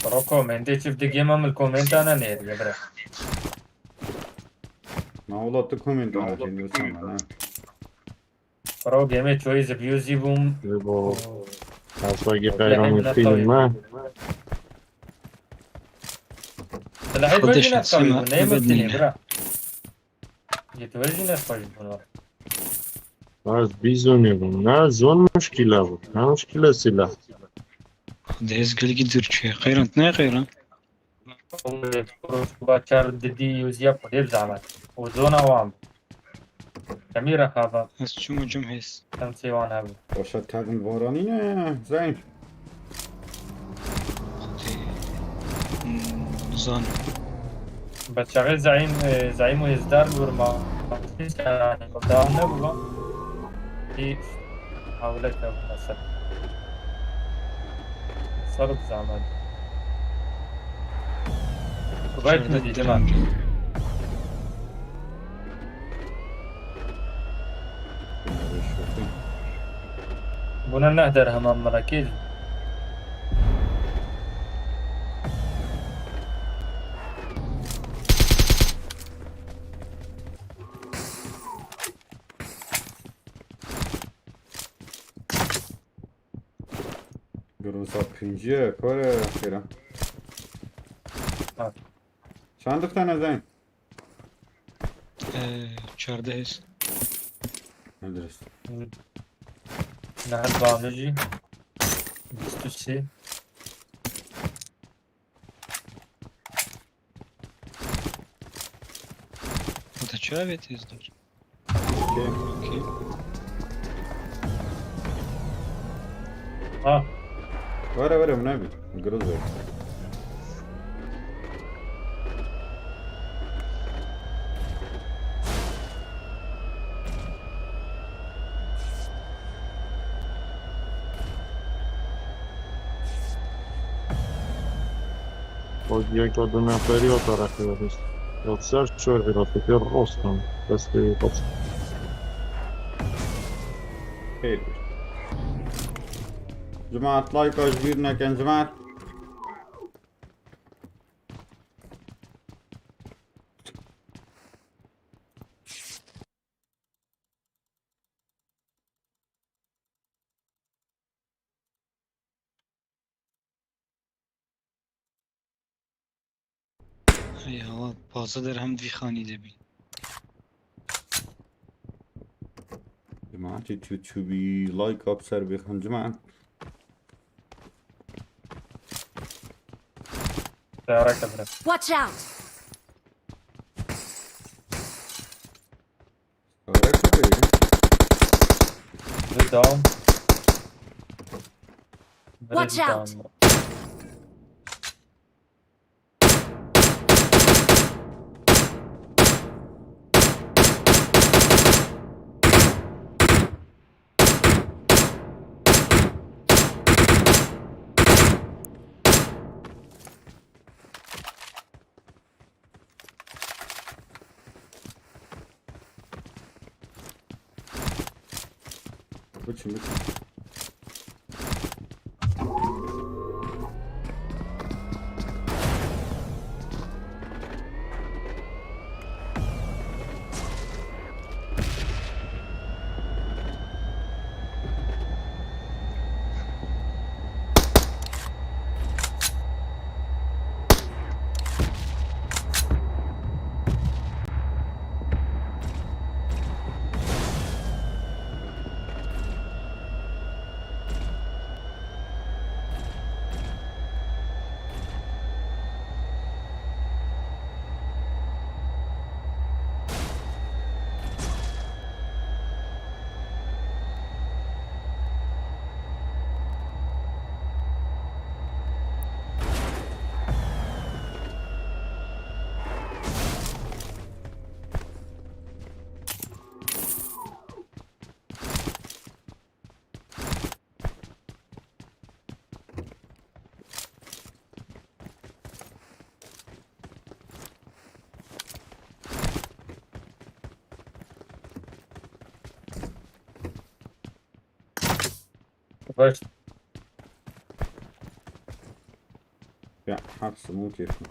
Bro, komêntê çift digê me min komênta nenêriye, bira. Na wala tu komênta nekin, wisa me, ne? Bro, gemê çoyî zibiyûzî bûm. Ji bo hasayê qeyranê tînin me. Silahê Xwedê wejî şexsî netkarî me, bû, neyê ebed miftinê, nîne. Bira. Yê tu wejî netkarî bû, bira. Ez bîzonê bûm. Ne, zon muşkîle bû. Ne muşkîle silah. Xwedê ez gelekî dûr çûye. Qeyran, ne qeyran? Ba çar didî yûziya Xwedê bi zehmet. Û zona wan. Kemî rexaba. Ez çûm û cim hêz. Em sê wan hebû. Başa tevin varanî ne, Zeyn. Xwedê. Hmm, nizanim. Be çaxê Zeyn, e, Zeyn û Hêzdar bûr ma. Dam nebû ba. Î hawle kevin ser. Ser bi zehmet. Kubayt mi dî, Cemal? Buna neh derheman melekê. Groza pêncî ye, kore xêra. Ha. Çend tane Zeyn? Ee, çardeh hêz. Ne dirist. Nehir bavê jî. Bîst û sê. Bu da çavet hêzdar. Okey. Okey. Ha. Were, were, min nebî. Giroz were. Xwediyeke du neferî ya tarafê xwe. Ya ser şor vira fikir rostan. Destê xwe. Xêr bir. Cemaat, like ji bîr nekin, cemaat. Hey, hava bazı derhem vî xanî de bî. Cemaatê tu çûbî like up ser bêxin cemaat. Teyareke bire. Watch out! Teyareke bire. Bir down. Biri Watch down. Out! Biçin, biçin. Baş. Ya, hepsi mû kêfim.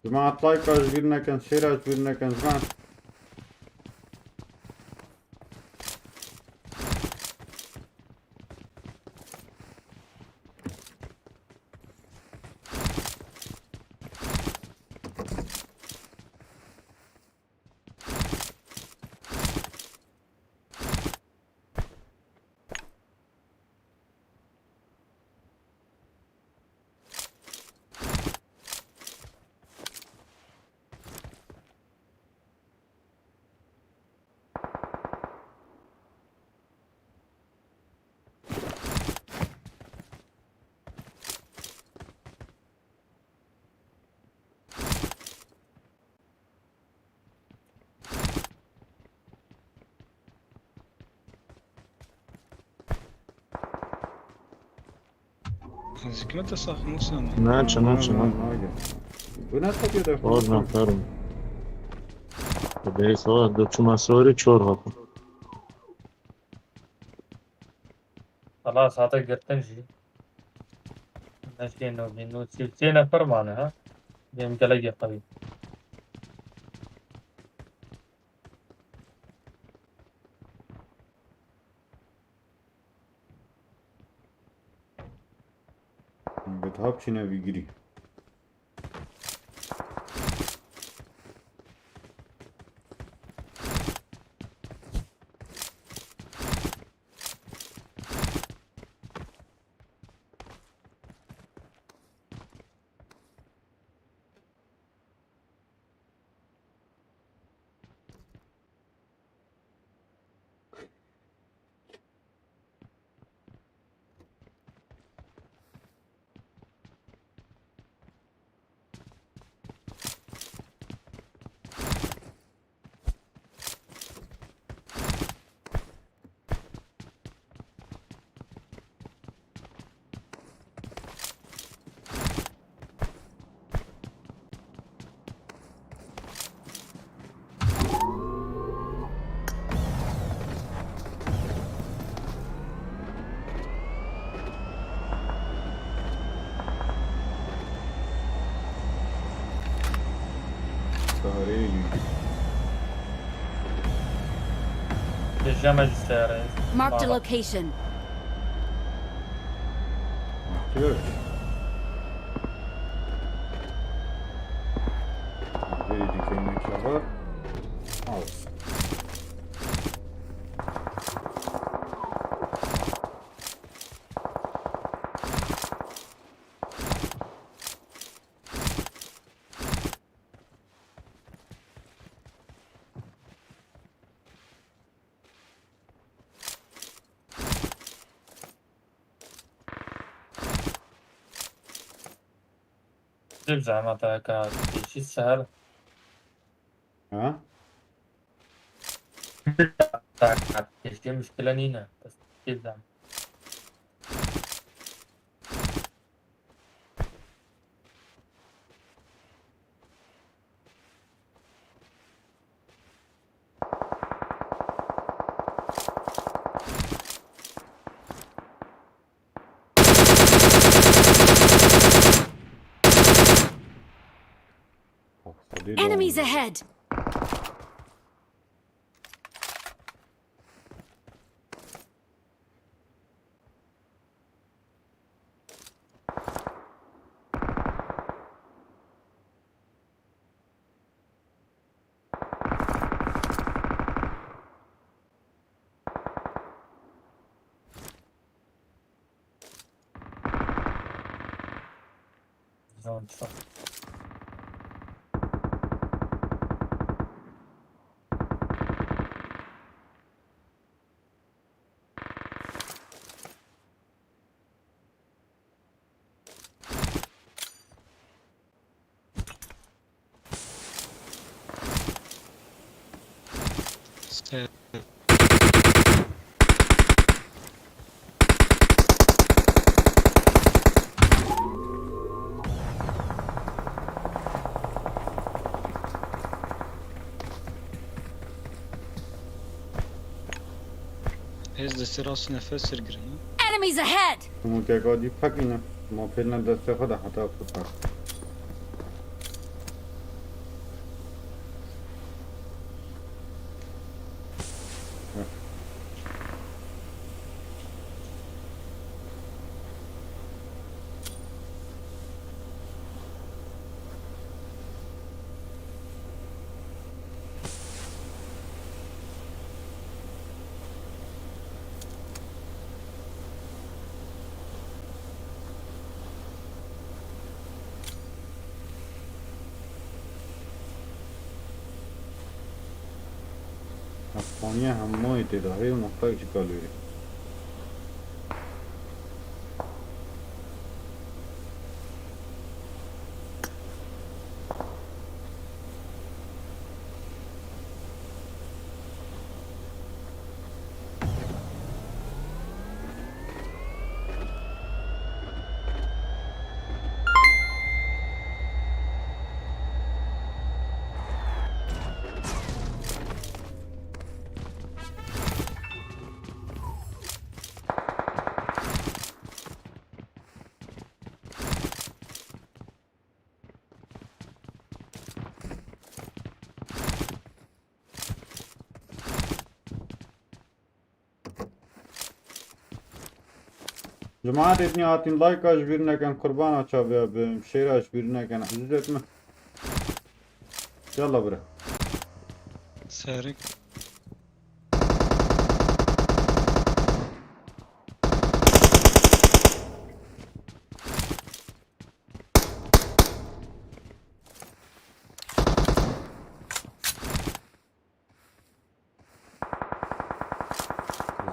Cemaat, like ji bîr nekin, share ji bîr nekin, cemaat. Zikmete sax Musa. Ne, çi, ne, çi, ne. Bu ne tepede? Çor neferim. Dê sava, du çima sorî, çor hatin. Xelas, hate girtin jî. Neşkên nû, nû sê, sê nefer mane, ha? Em gelek yaqayî. Bi daha biçîne bigirî. Sarê. Dejeme ji serê. Marked a location. Good. Very dikeyine kadar. Al. Zil zehmet e ka pêşî ser. Ha? Pêşî muşkile nîne. Bes zil zehmet. Enemies ahead! Tamam, tamam. Hêz destê rast nefes ser girin, ha? Enemies ahead! Hemû keka dî pekîne. Ma pêlne destê xwe de heta xwe pek. Efxaniye hemmayî tê de heye û noqtek jî kalorî. Cemaat etnî hatin, layka ji bîr nekin, qurbana çaviya bim, şêra ji bîr nekin, ezîzet min. Yalla bira. Serik.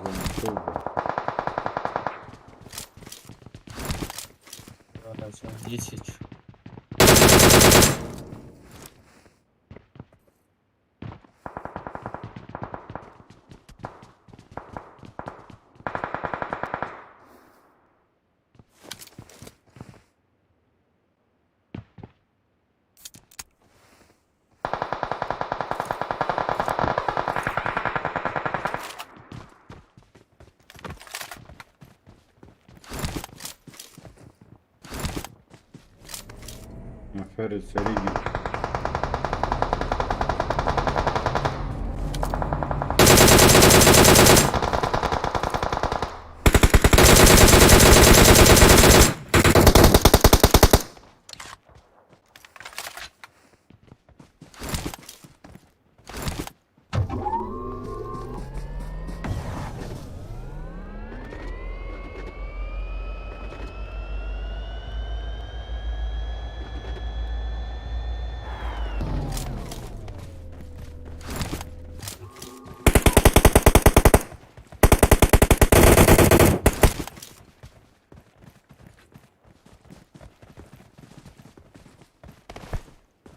Zomşol be. Valla sen hiç hiç. Neferê serî gî.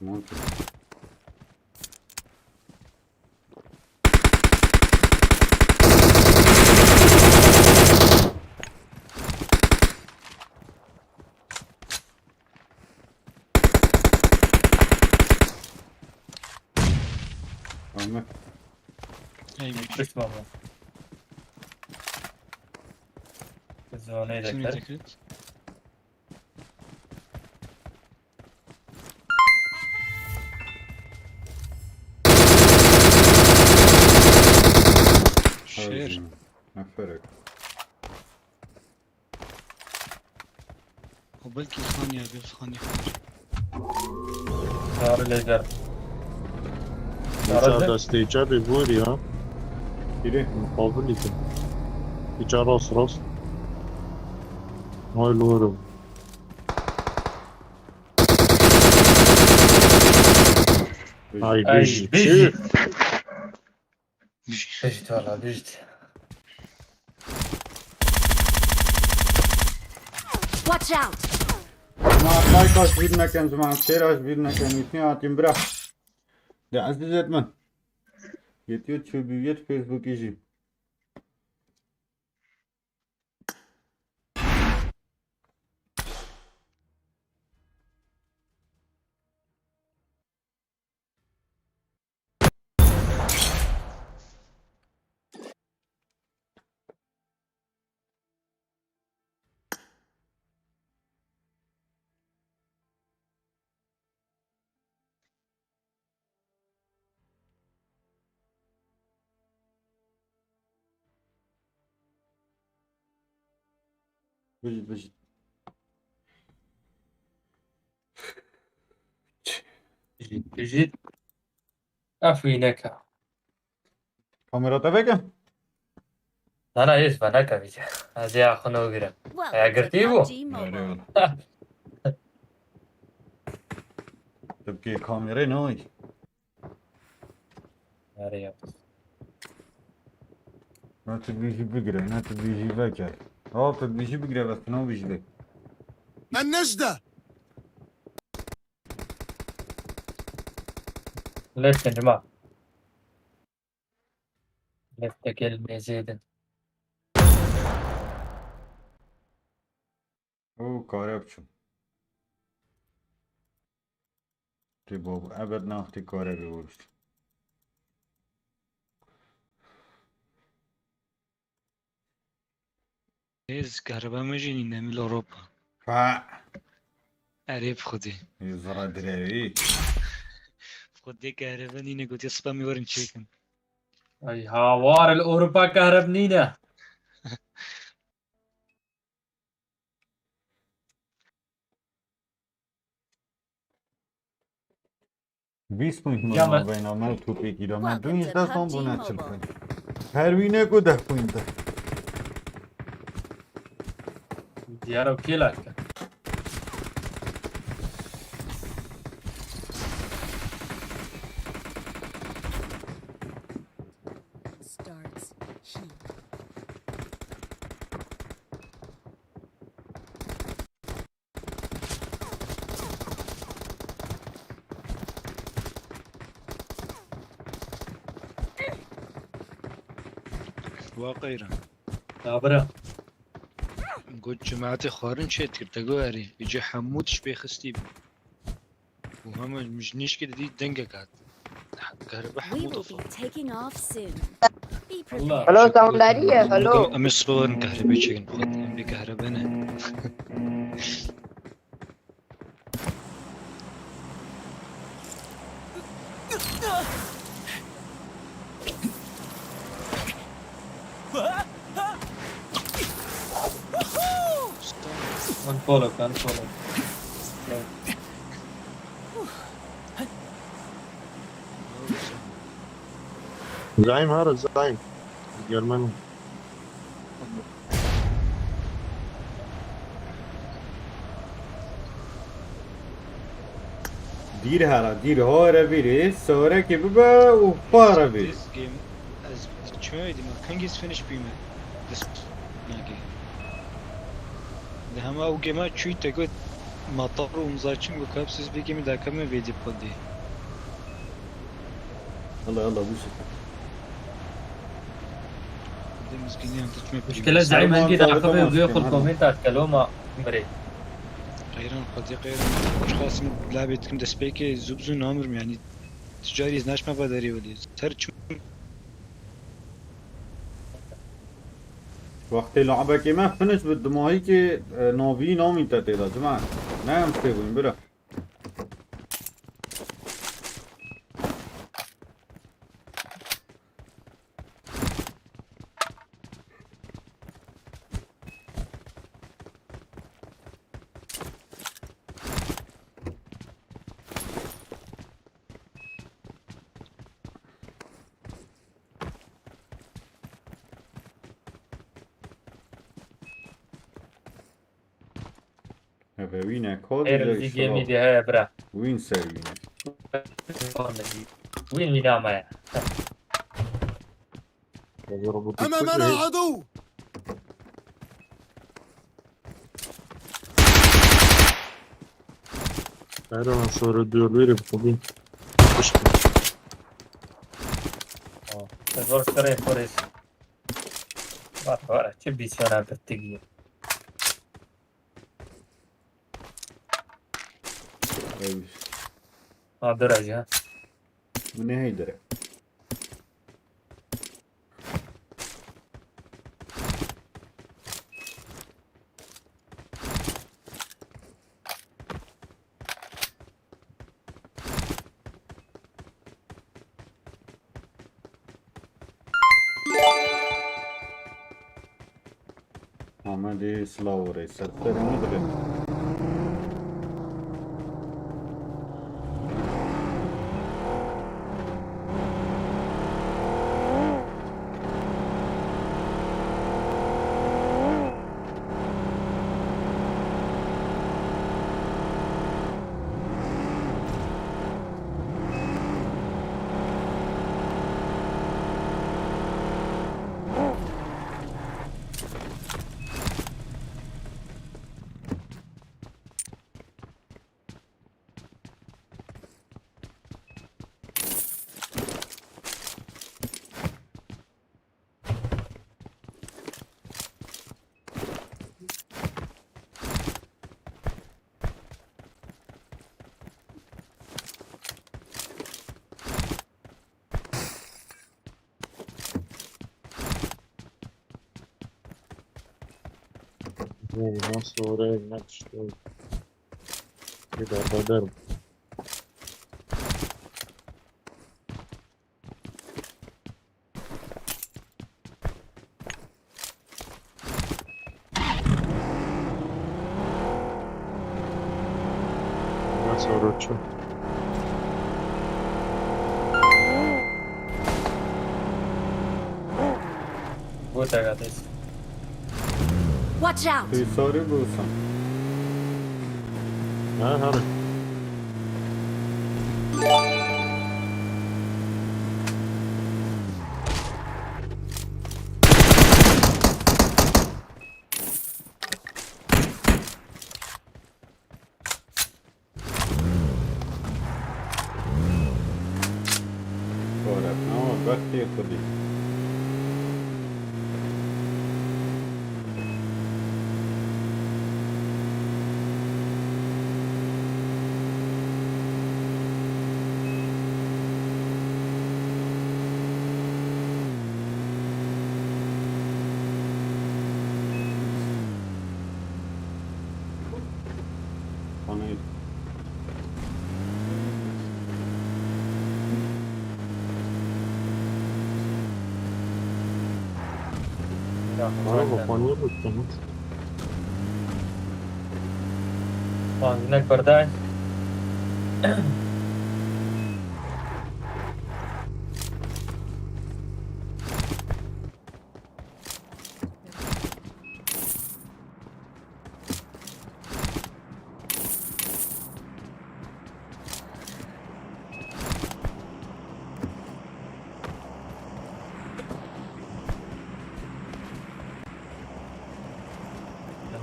Tamam ki. Ahmet. Eymiş. Düşme ama. Zonayı da Şimdi kır. Dikkat. Şer. Aferin. O belkî xaniya bi xanî xwe. Çağrı lêder. Çağrı destê çepê borî ha. Biri. Muqabilî ki. Îça rast rast. Hay loro. Ay, ay, bijî. Bijî. Bijî. Bijî, valla, bijî. Watch out! Ma, like aç bir nekem, zaman, share aç bir nekem, ismi atayım, bırak. Ya, aziz etmen. Yetiyor, çöbüyet, Facebook'ı jî. Bijî, bijî. Bijî, bijî. Ev wî neke. Kamera te veke? Na, na, ez veneke vî. Ez ê axino girim. Eya girtî bû? Eyvallah. Tıpkı kamerayı ne oy? Nereye? Ne tu bijî bigire, ne tu bijî veke. Ha, tu bijî bigire, bes tu ne bijî veke. من نجدة. Lêftin cima. Lêftekê li mêzê din. Oo, kare biçim. Tê babo, ebed naxtê kare bê wişt. Ez kahreba me jî nîne, mil Ewropa. Ha. Erê bi Xwedê. Ê zira direvî. Bi Xwedê kahreba nîne, gotiye spamê werin çêkin. Ay, hawar li Ewropa kahreb nîne. Bîst point mi navbeyna me û topêkî de me dû nîzdeh son bûne çil point. Her wîne ku deh point e. Diyar ew kêlak e. Starts here. Wa qeyran. Ya bira. Got cemaetê xwarin çê dikir, te got erê. Îca hemû tişt pê xistî bû. Û hema min ji nişkê didî dengek hat. Kahrebe hemû dixwe. Hello, Samdariye, hello. Em ê siwarin kahrebe çêkin, bi Xwedê em bê kahrebe ne. Unfollow, unfollow. Zaim, hara Zaim. Germany. Dîr hera, dîr hare bîrê, sorekê bibe û pare bî. This game, ez çime dîma, kengî ez finish bîme. This game. De hema ew game çûyî te got, matar û mizar çim got, kap siz bir game dakika me vê dî xwedî. Allah Allah, bu şey. Muşkile Zaim hengî de axivê û guya xwe komenta dike loma birê. Qeyran, Xwedê qeyran. Çiqas min labê dikim destpêkê zû bi zû namirim, yanî ticarî ez naçme va derê welê. Ser çim. Wextê labekê me finish bi dimahîkê, e, navî namî te tê de, cima. Ne em tê bûn, bira. Eve wîne, kod Êrim zî gemî dî heye bira. Wîn ser wîne. Wîn wîna me. أمامنا عدو. Her an sonra diyor, böyle bir konu. Zor kare polis. Var var, çi bir şey yaptı ki. Ew. Ha, dur aja. Bu ne Heyder'e? Amedê silav û rê ser xwe rê nedirin. Ondan sonra ne işte bir derbeder. Nasıl uğraşıyor? Go te gadis. Watch out! Pêsarê biwisa. Ha, ha. Xwareknawa bextê xwedî. Panel. Araba panel bu, tamam. Benzine kırdayım.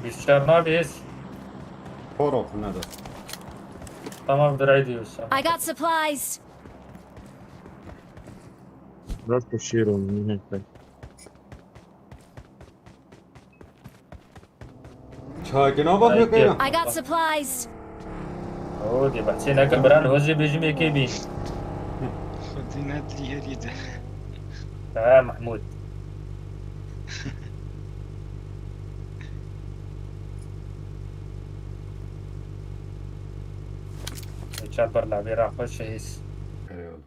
Bilgisayar neredeyiz? Korok nedir? Tamam, dirayı diyorsun. I got supplies. Biraz da şiir oldu, nihayet. Çakina bak, I got supplies. Oo, dê behsê neke, biran hozê bêjim yekê bî. Xwedî ne dîherî de. Ha, Mahmud. Çaper la bêra xwe şehîs. Eyvallah.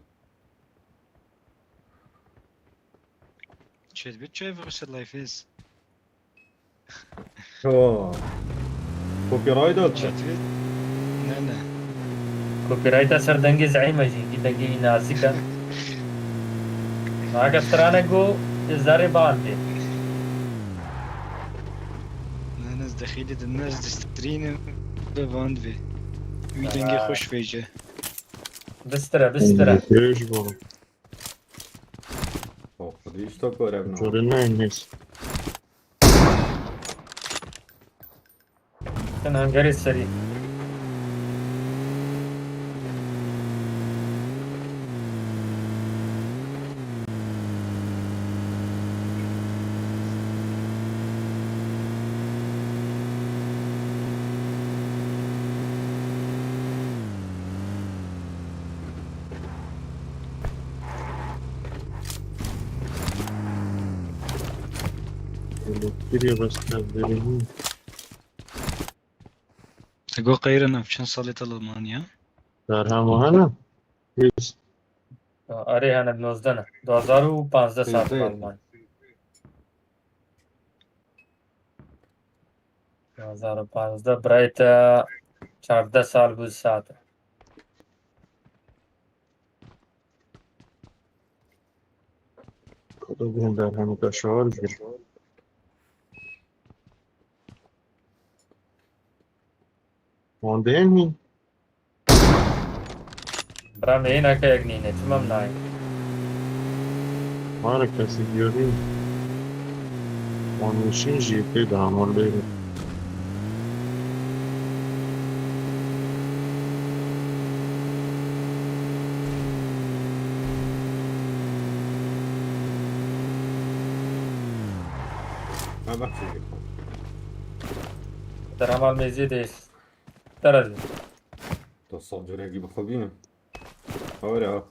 Çêdibî çay vixişe layfêz. Yo. Copyright hat. Çêdibî. Ne, ne. Copyright ser dengê zeîm e jî, dengê wî nazik e. Nake strane go, zerê ban bê. Ne, ne, ez dexîlî di nez distrînim, bi van bê. Wî dengê xweş vêce. Bistire, bistire. Pêş bû. Oh, Xwedî îşto kor ev na. Corê ne nês. Sen hangarê serî. Elektriğe bas, ben vereyim. Te got qeyrin ev çend salê te li Almanya? Derhem hene? Hiç. Erê hene nozdeh ne. Du hazar û panzdeh saet Pêzdeh. Alman. Du hazar û panzdeh birayê te çardeh sal bû saet. Kadın derhemi kaşar bir. Ondê mi? Bira me yê neke yek nîne. Çima min nayê? Mara kesî göreyim. Wan nişîn jî tê de heman lê. Ha bak çocuk. Derhemal mêziyê de. Terez. To sal cürekî bi xwe bîne. Öyle ha.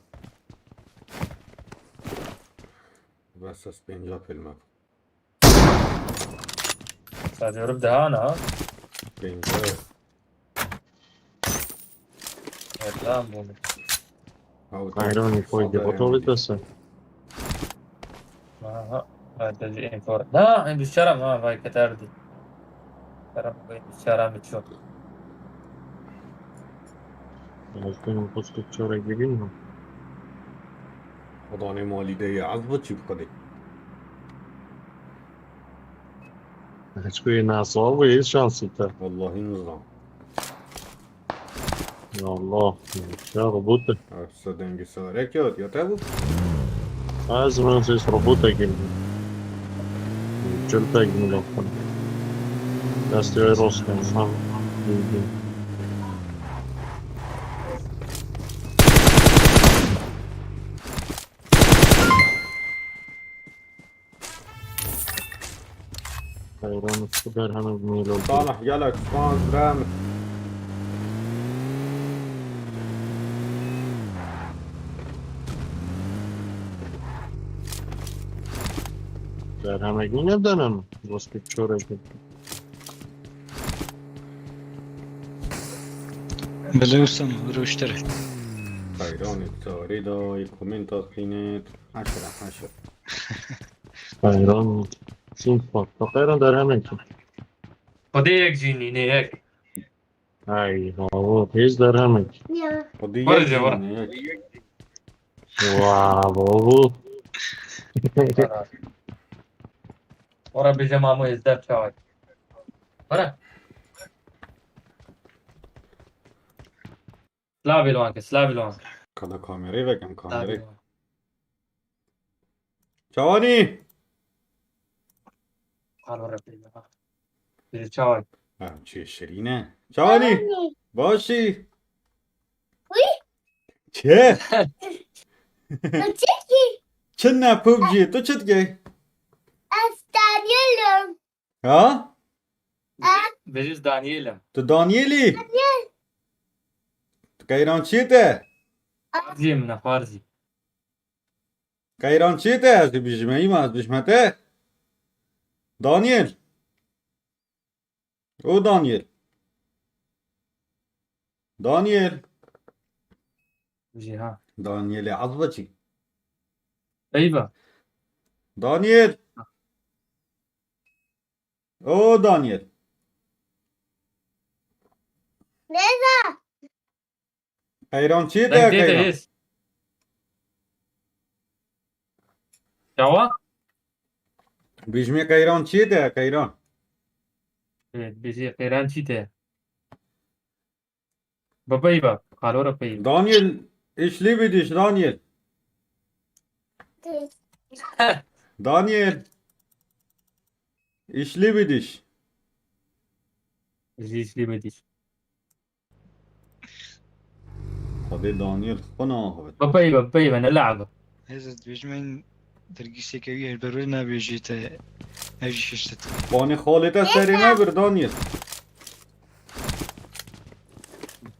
Bes ez pênca filme. Sacorim daha ne ha? Pênca. Erdan bunu. Haw, Kayranê koy de sal botolî dayandı. Dese. Aha. Hadi bir info. Ha, bir şaram ha, vay keterdi. Şaram vay şaram çok. Başkanım postu çora gireyim mi? Odanê malî de ye, ez bi çî bixwedê. Hiç kuyu nasıl bu hiç şanslı. Wallahî nizam. Ya Allah. Ya robot. Ev se dengê sarek ya, ya te bû? Ez ben ses robota girdim. Çölta girdim. Desteğe rostum. Sen bildim. Hayran, bu derhemez mîl oldu. Salih, gelek, spas, rem. Derhemek mi ne dönem? Dostu çorek. Belê ustam, rûştir. Hayran, tarî da, komenta xînet. Haşra, haşra. Hayran. Çin farklı. Hayran derhemek. Xwedê yek jî nîne yek. Ay, babo, tez derhemek. Xwedî Var yek ya, var. jî ne yek. Wow, babo. Ora bêje mamo hêzdeh çawa. Ora. Slavê li wan ke, slavê li wan ke. Kada kamerayê vekem, Slavê kamerayê. Li wan. Çawanî? Alo repê. Bêje çawa. Ha, çi şirîne. Çawanî? Başî? Çi? Çi ne pubcî? Tu çi dikey? Ha? Bêje Daniel im. Tu Danielî? Tu qeyran çi te? Farzî min e, farzî. Qeyran çi te? Ez dibijme, îma ez dibijme te. Daniel. O Daniel. Daniel. Jî ha. Danielê ez ve çi? Eyva. Daniel. O Daniel. Qeyran çi te Deng tê de qeyran? Hêz. Çawa? Bijmê qeyran çi te qeyran? Evet, bijê qeyran çi te? Baba eyva, qalo re pey. Daniel, Ich liebe dich, Daniel. Daniel. Ich liebe dich. Ji, ji bê dîş. Xwedê Daniel xwe naxivin. Bipeyve, bipeyve, ne le'be. Ez dibêjim, dergîseke wî her berwê nabêjî te, ev jî şişt. Panê xalê te serê me bir, Daniel.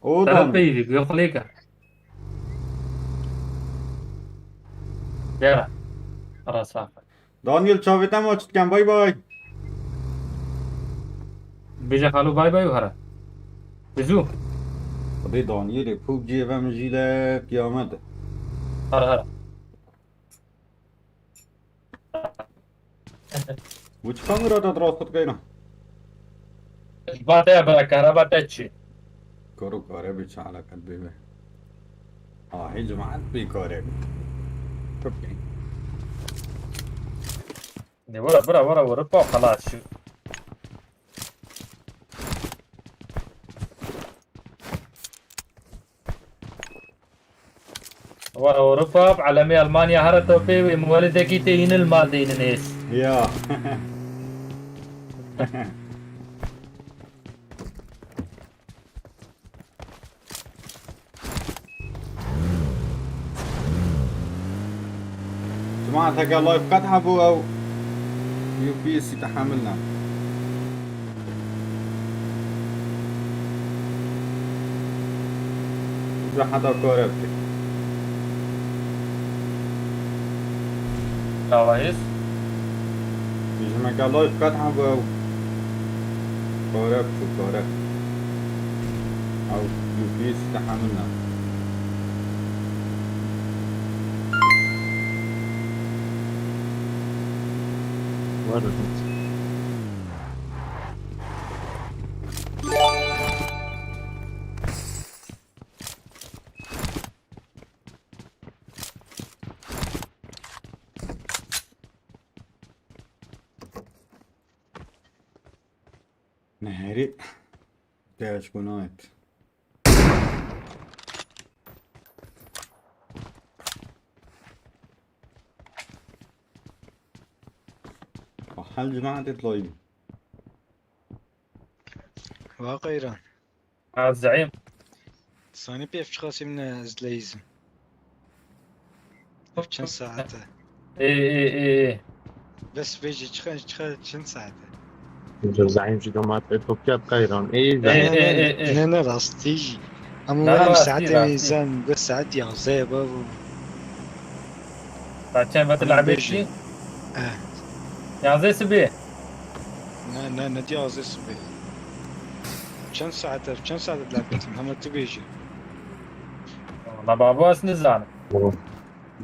O Tera Daniel. peyvî, bi xulêke. Dera. Ara safe. Daniel, çavê te maç dikem, bay bay. Bêje xalo bay bay û hera. Bizu. Xwedê Danielê pûk ciyê ve min jî le kiyamet e. Hera, hera. Bu çi kamera da rast dikeyna? Bate ya bira, kahraba te çi? Karo kare bir çi alakat bê me. Ahê cemaat bê kare. Çok iyi. Ne, vura, vura, vura, vura, pa xelas şu. Vura, vura, pa, bi elemê Almanya here topê wê, min welidekî tê yînin li mal deynin ês. Ya. Cemaat, heke live qet hebû ew U P S tehemil ne. Ca heta kare bike. Çawa hêz? Dijimeke live qet hebû ew. Kare biçûk, kare. Ew U P S tehemil ne. Neherî. Te eşkunayet. Hel cemaat etlayım. Va qeyran. Ha, zeîm. Sanî pê ev çiqasî min ez dileyîzim. Ev çend saet e? Ê, ê, ê, ê. Bes vê jî çiqa çiqa çend saet e? Zaîm jî domat e, top ket qeyran. Ê, Ê, zaîm. ê, ê, ê. Ne, ne, rastî jî. Ama Ne, werim rastî, saetê rastî. Nîzan, bi saet yazde ye, babo. Saet çend ve Ama dilabê bêjî. çi? Eh. Yazê sibê. Ne, ne, ne yazde sibê. Çend saet e, çend saet dilabê çi? Hema tu bêjî. Valla babo ez nizanim.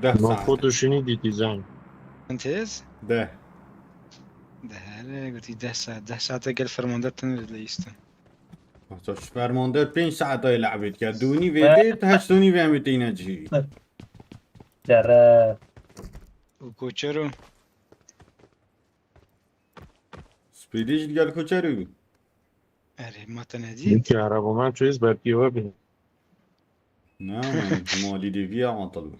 Deh Ma saet. foto şinî dîtî zaîm. Çend hêz? Deh. Deh, hele gotî deh saet. Deh saete gel fermande tenê dileyîztin. Hatta şu fermande pênc saet ay lehbê dike. Dûnî vê dê, heşt û nîvê em ê têne cihî. Cere. Û koçero. Spêdî jî digel koçerî bû. Erê, ma te nedît? Yekî araba man çêz berkî we bî. Ne, malî dêviye atil bû.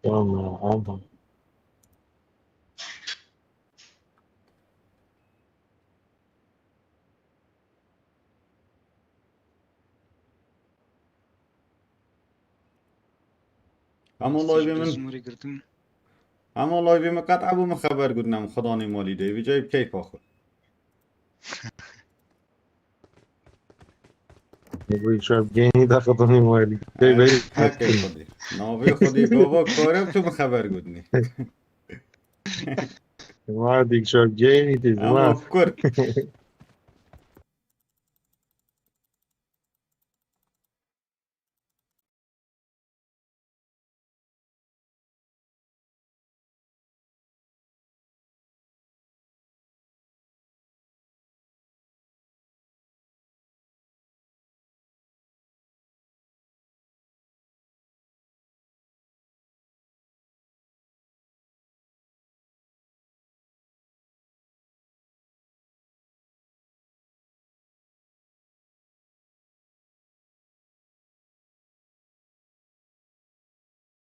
Tamam, tamam. Ama live min, Zimurî girdim. ama live min qet ebû min xeber gotine min xudanê malî dê. Vîcayî bi keyfa xwe. Bu şev genî de xidimî malî. Tê beri. Heke xwedî. Navê xwedî gava karem tu min xeber gotine. Ma dik şev genî tê Ama ma. kurt.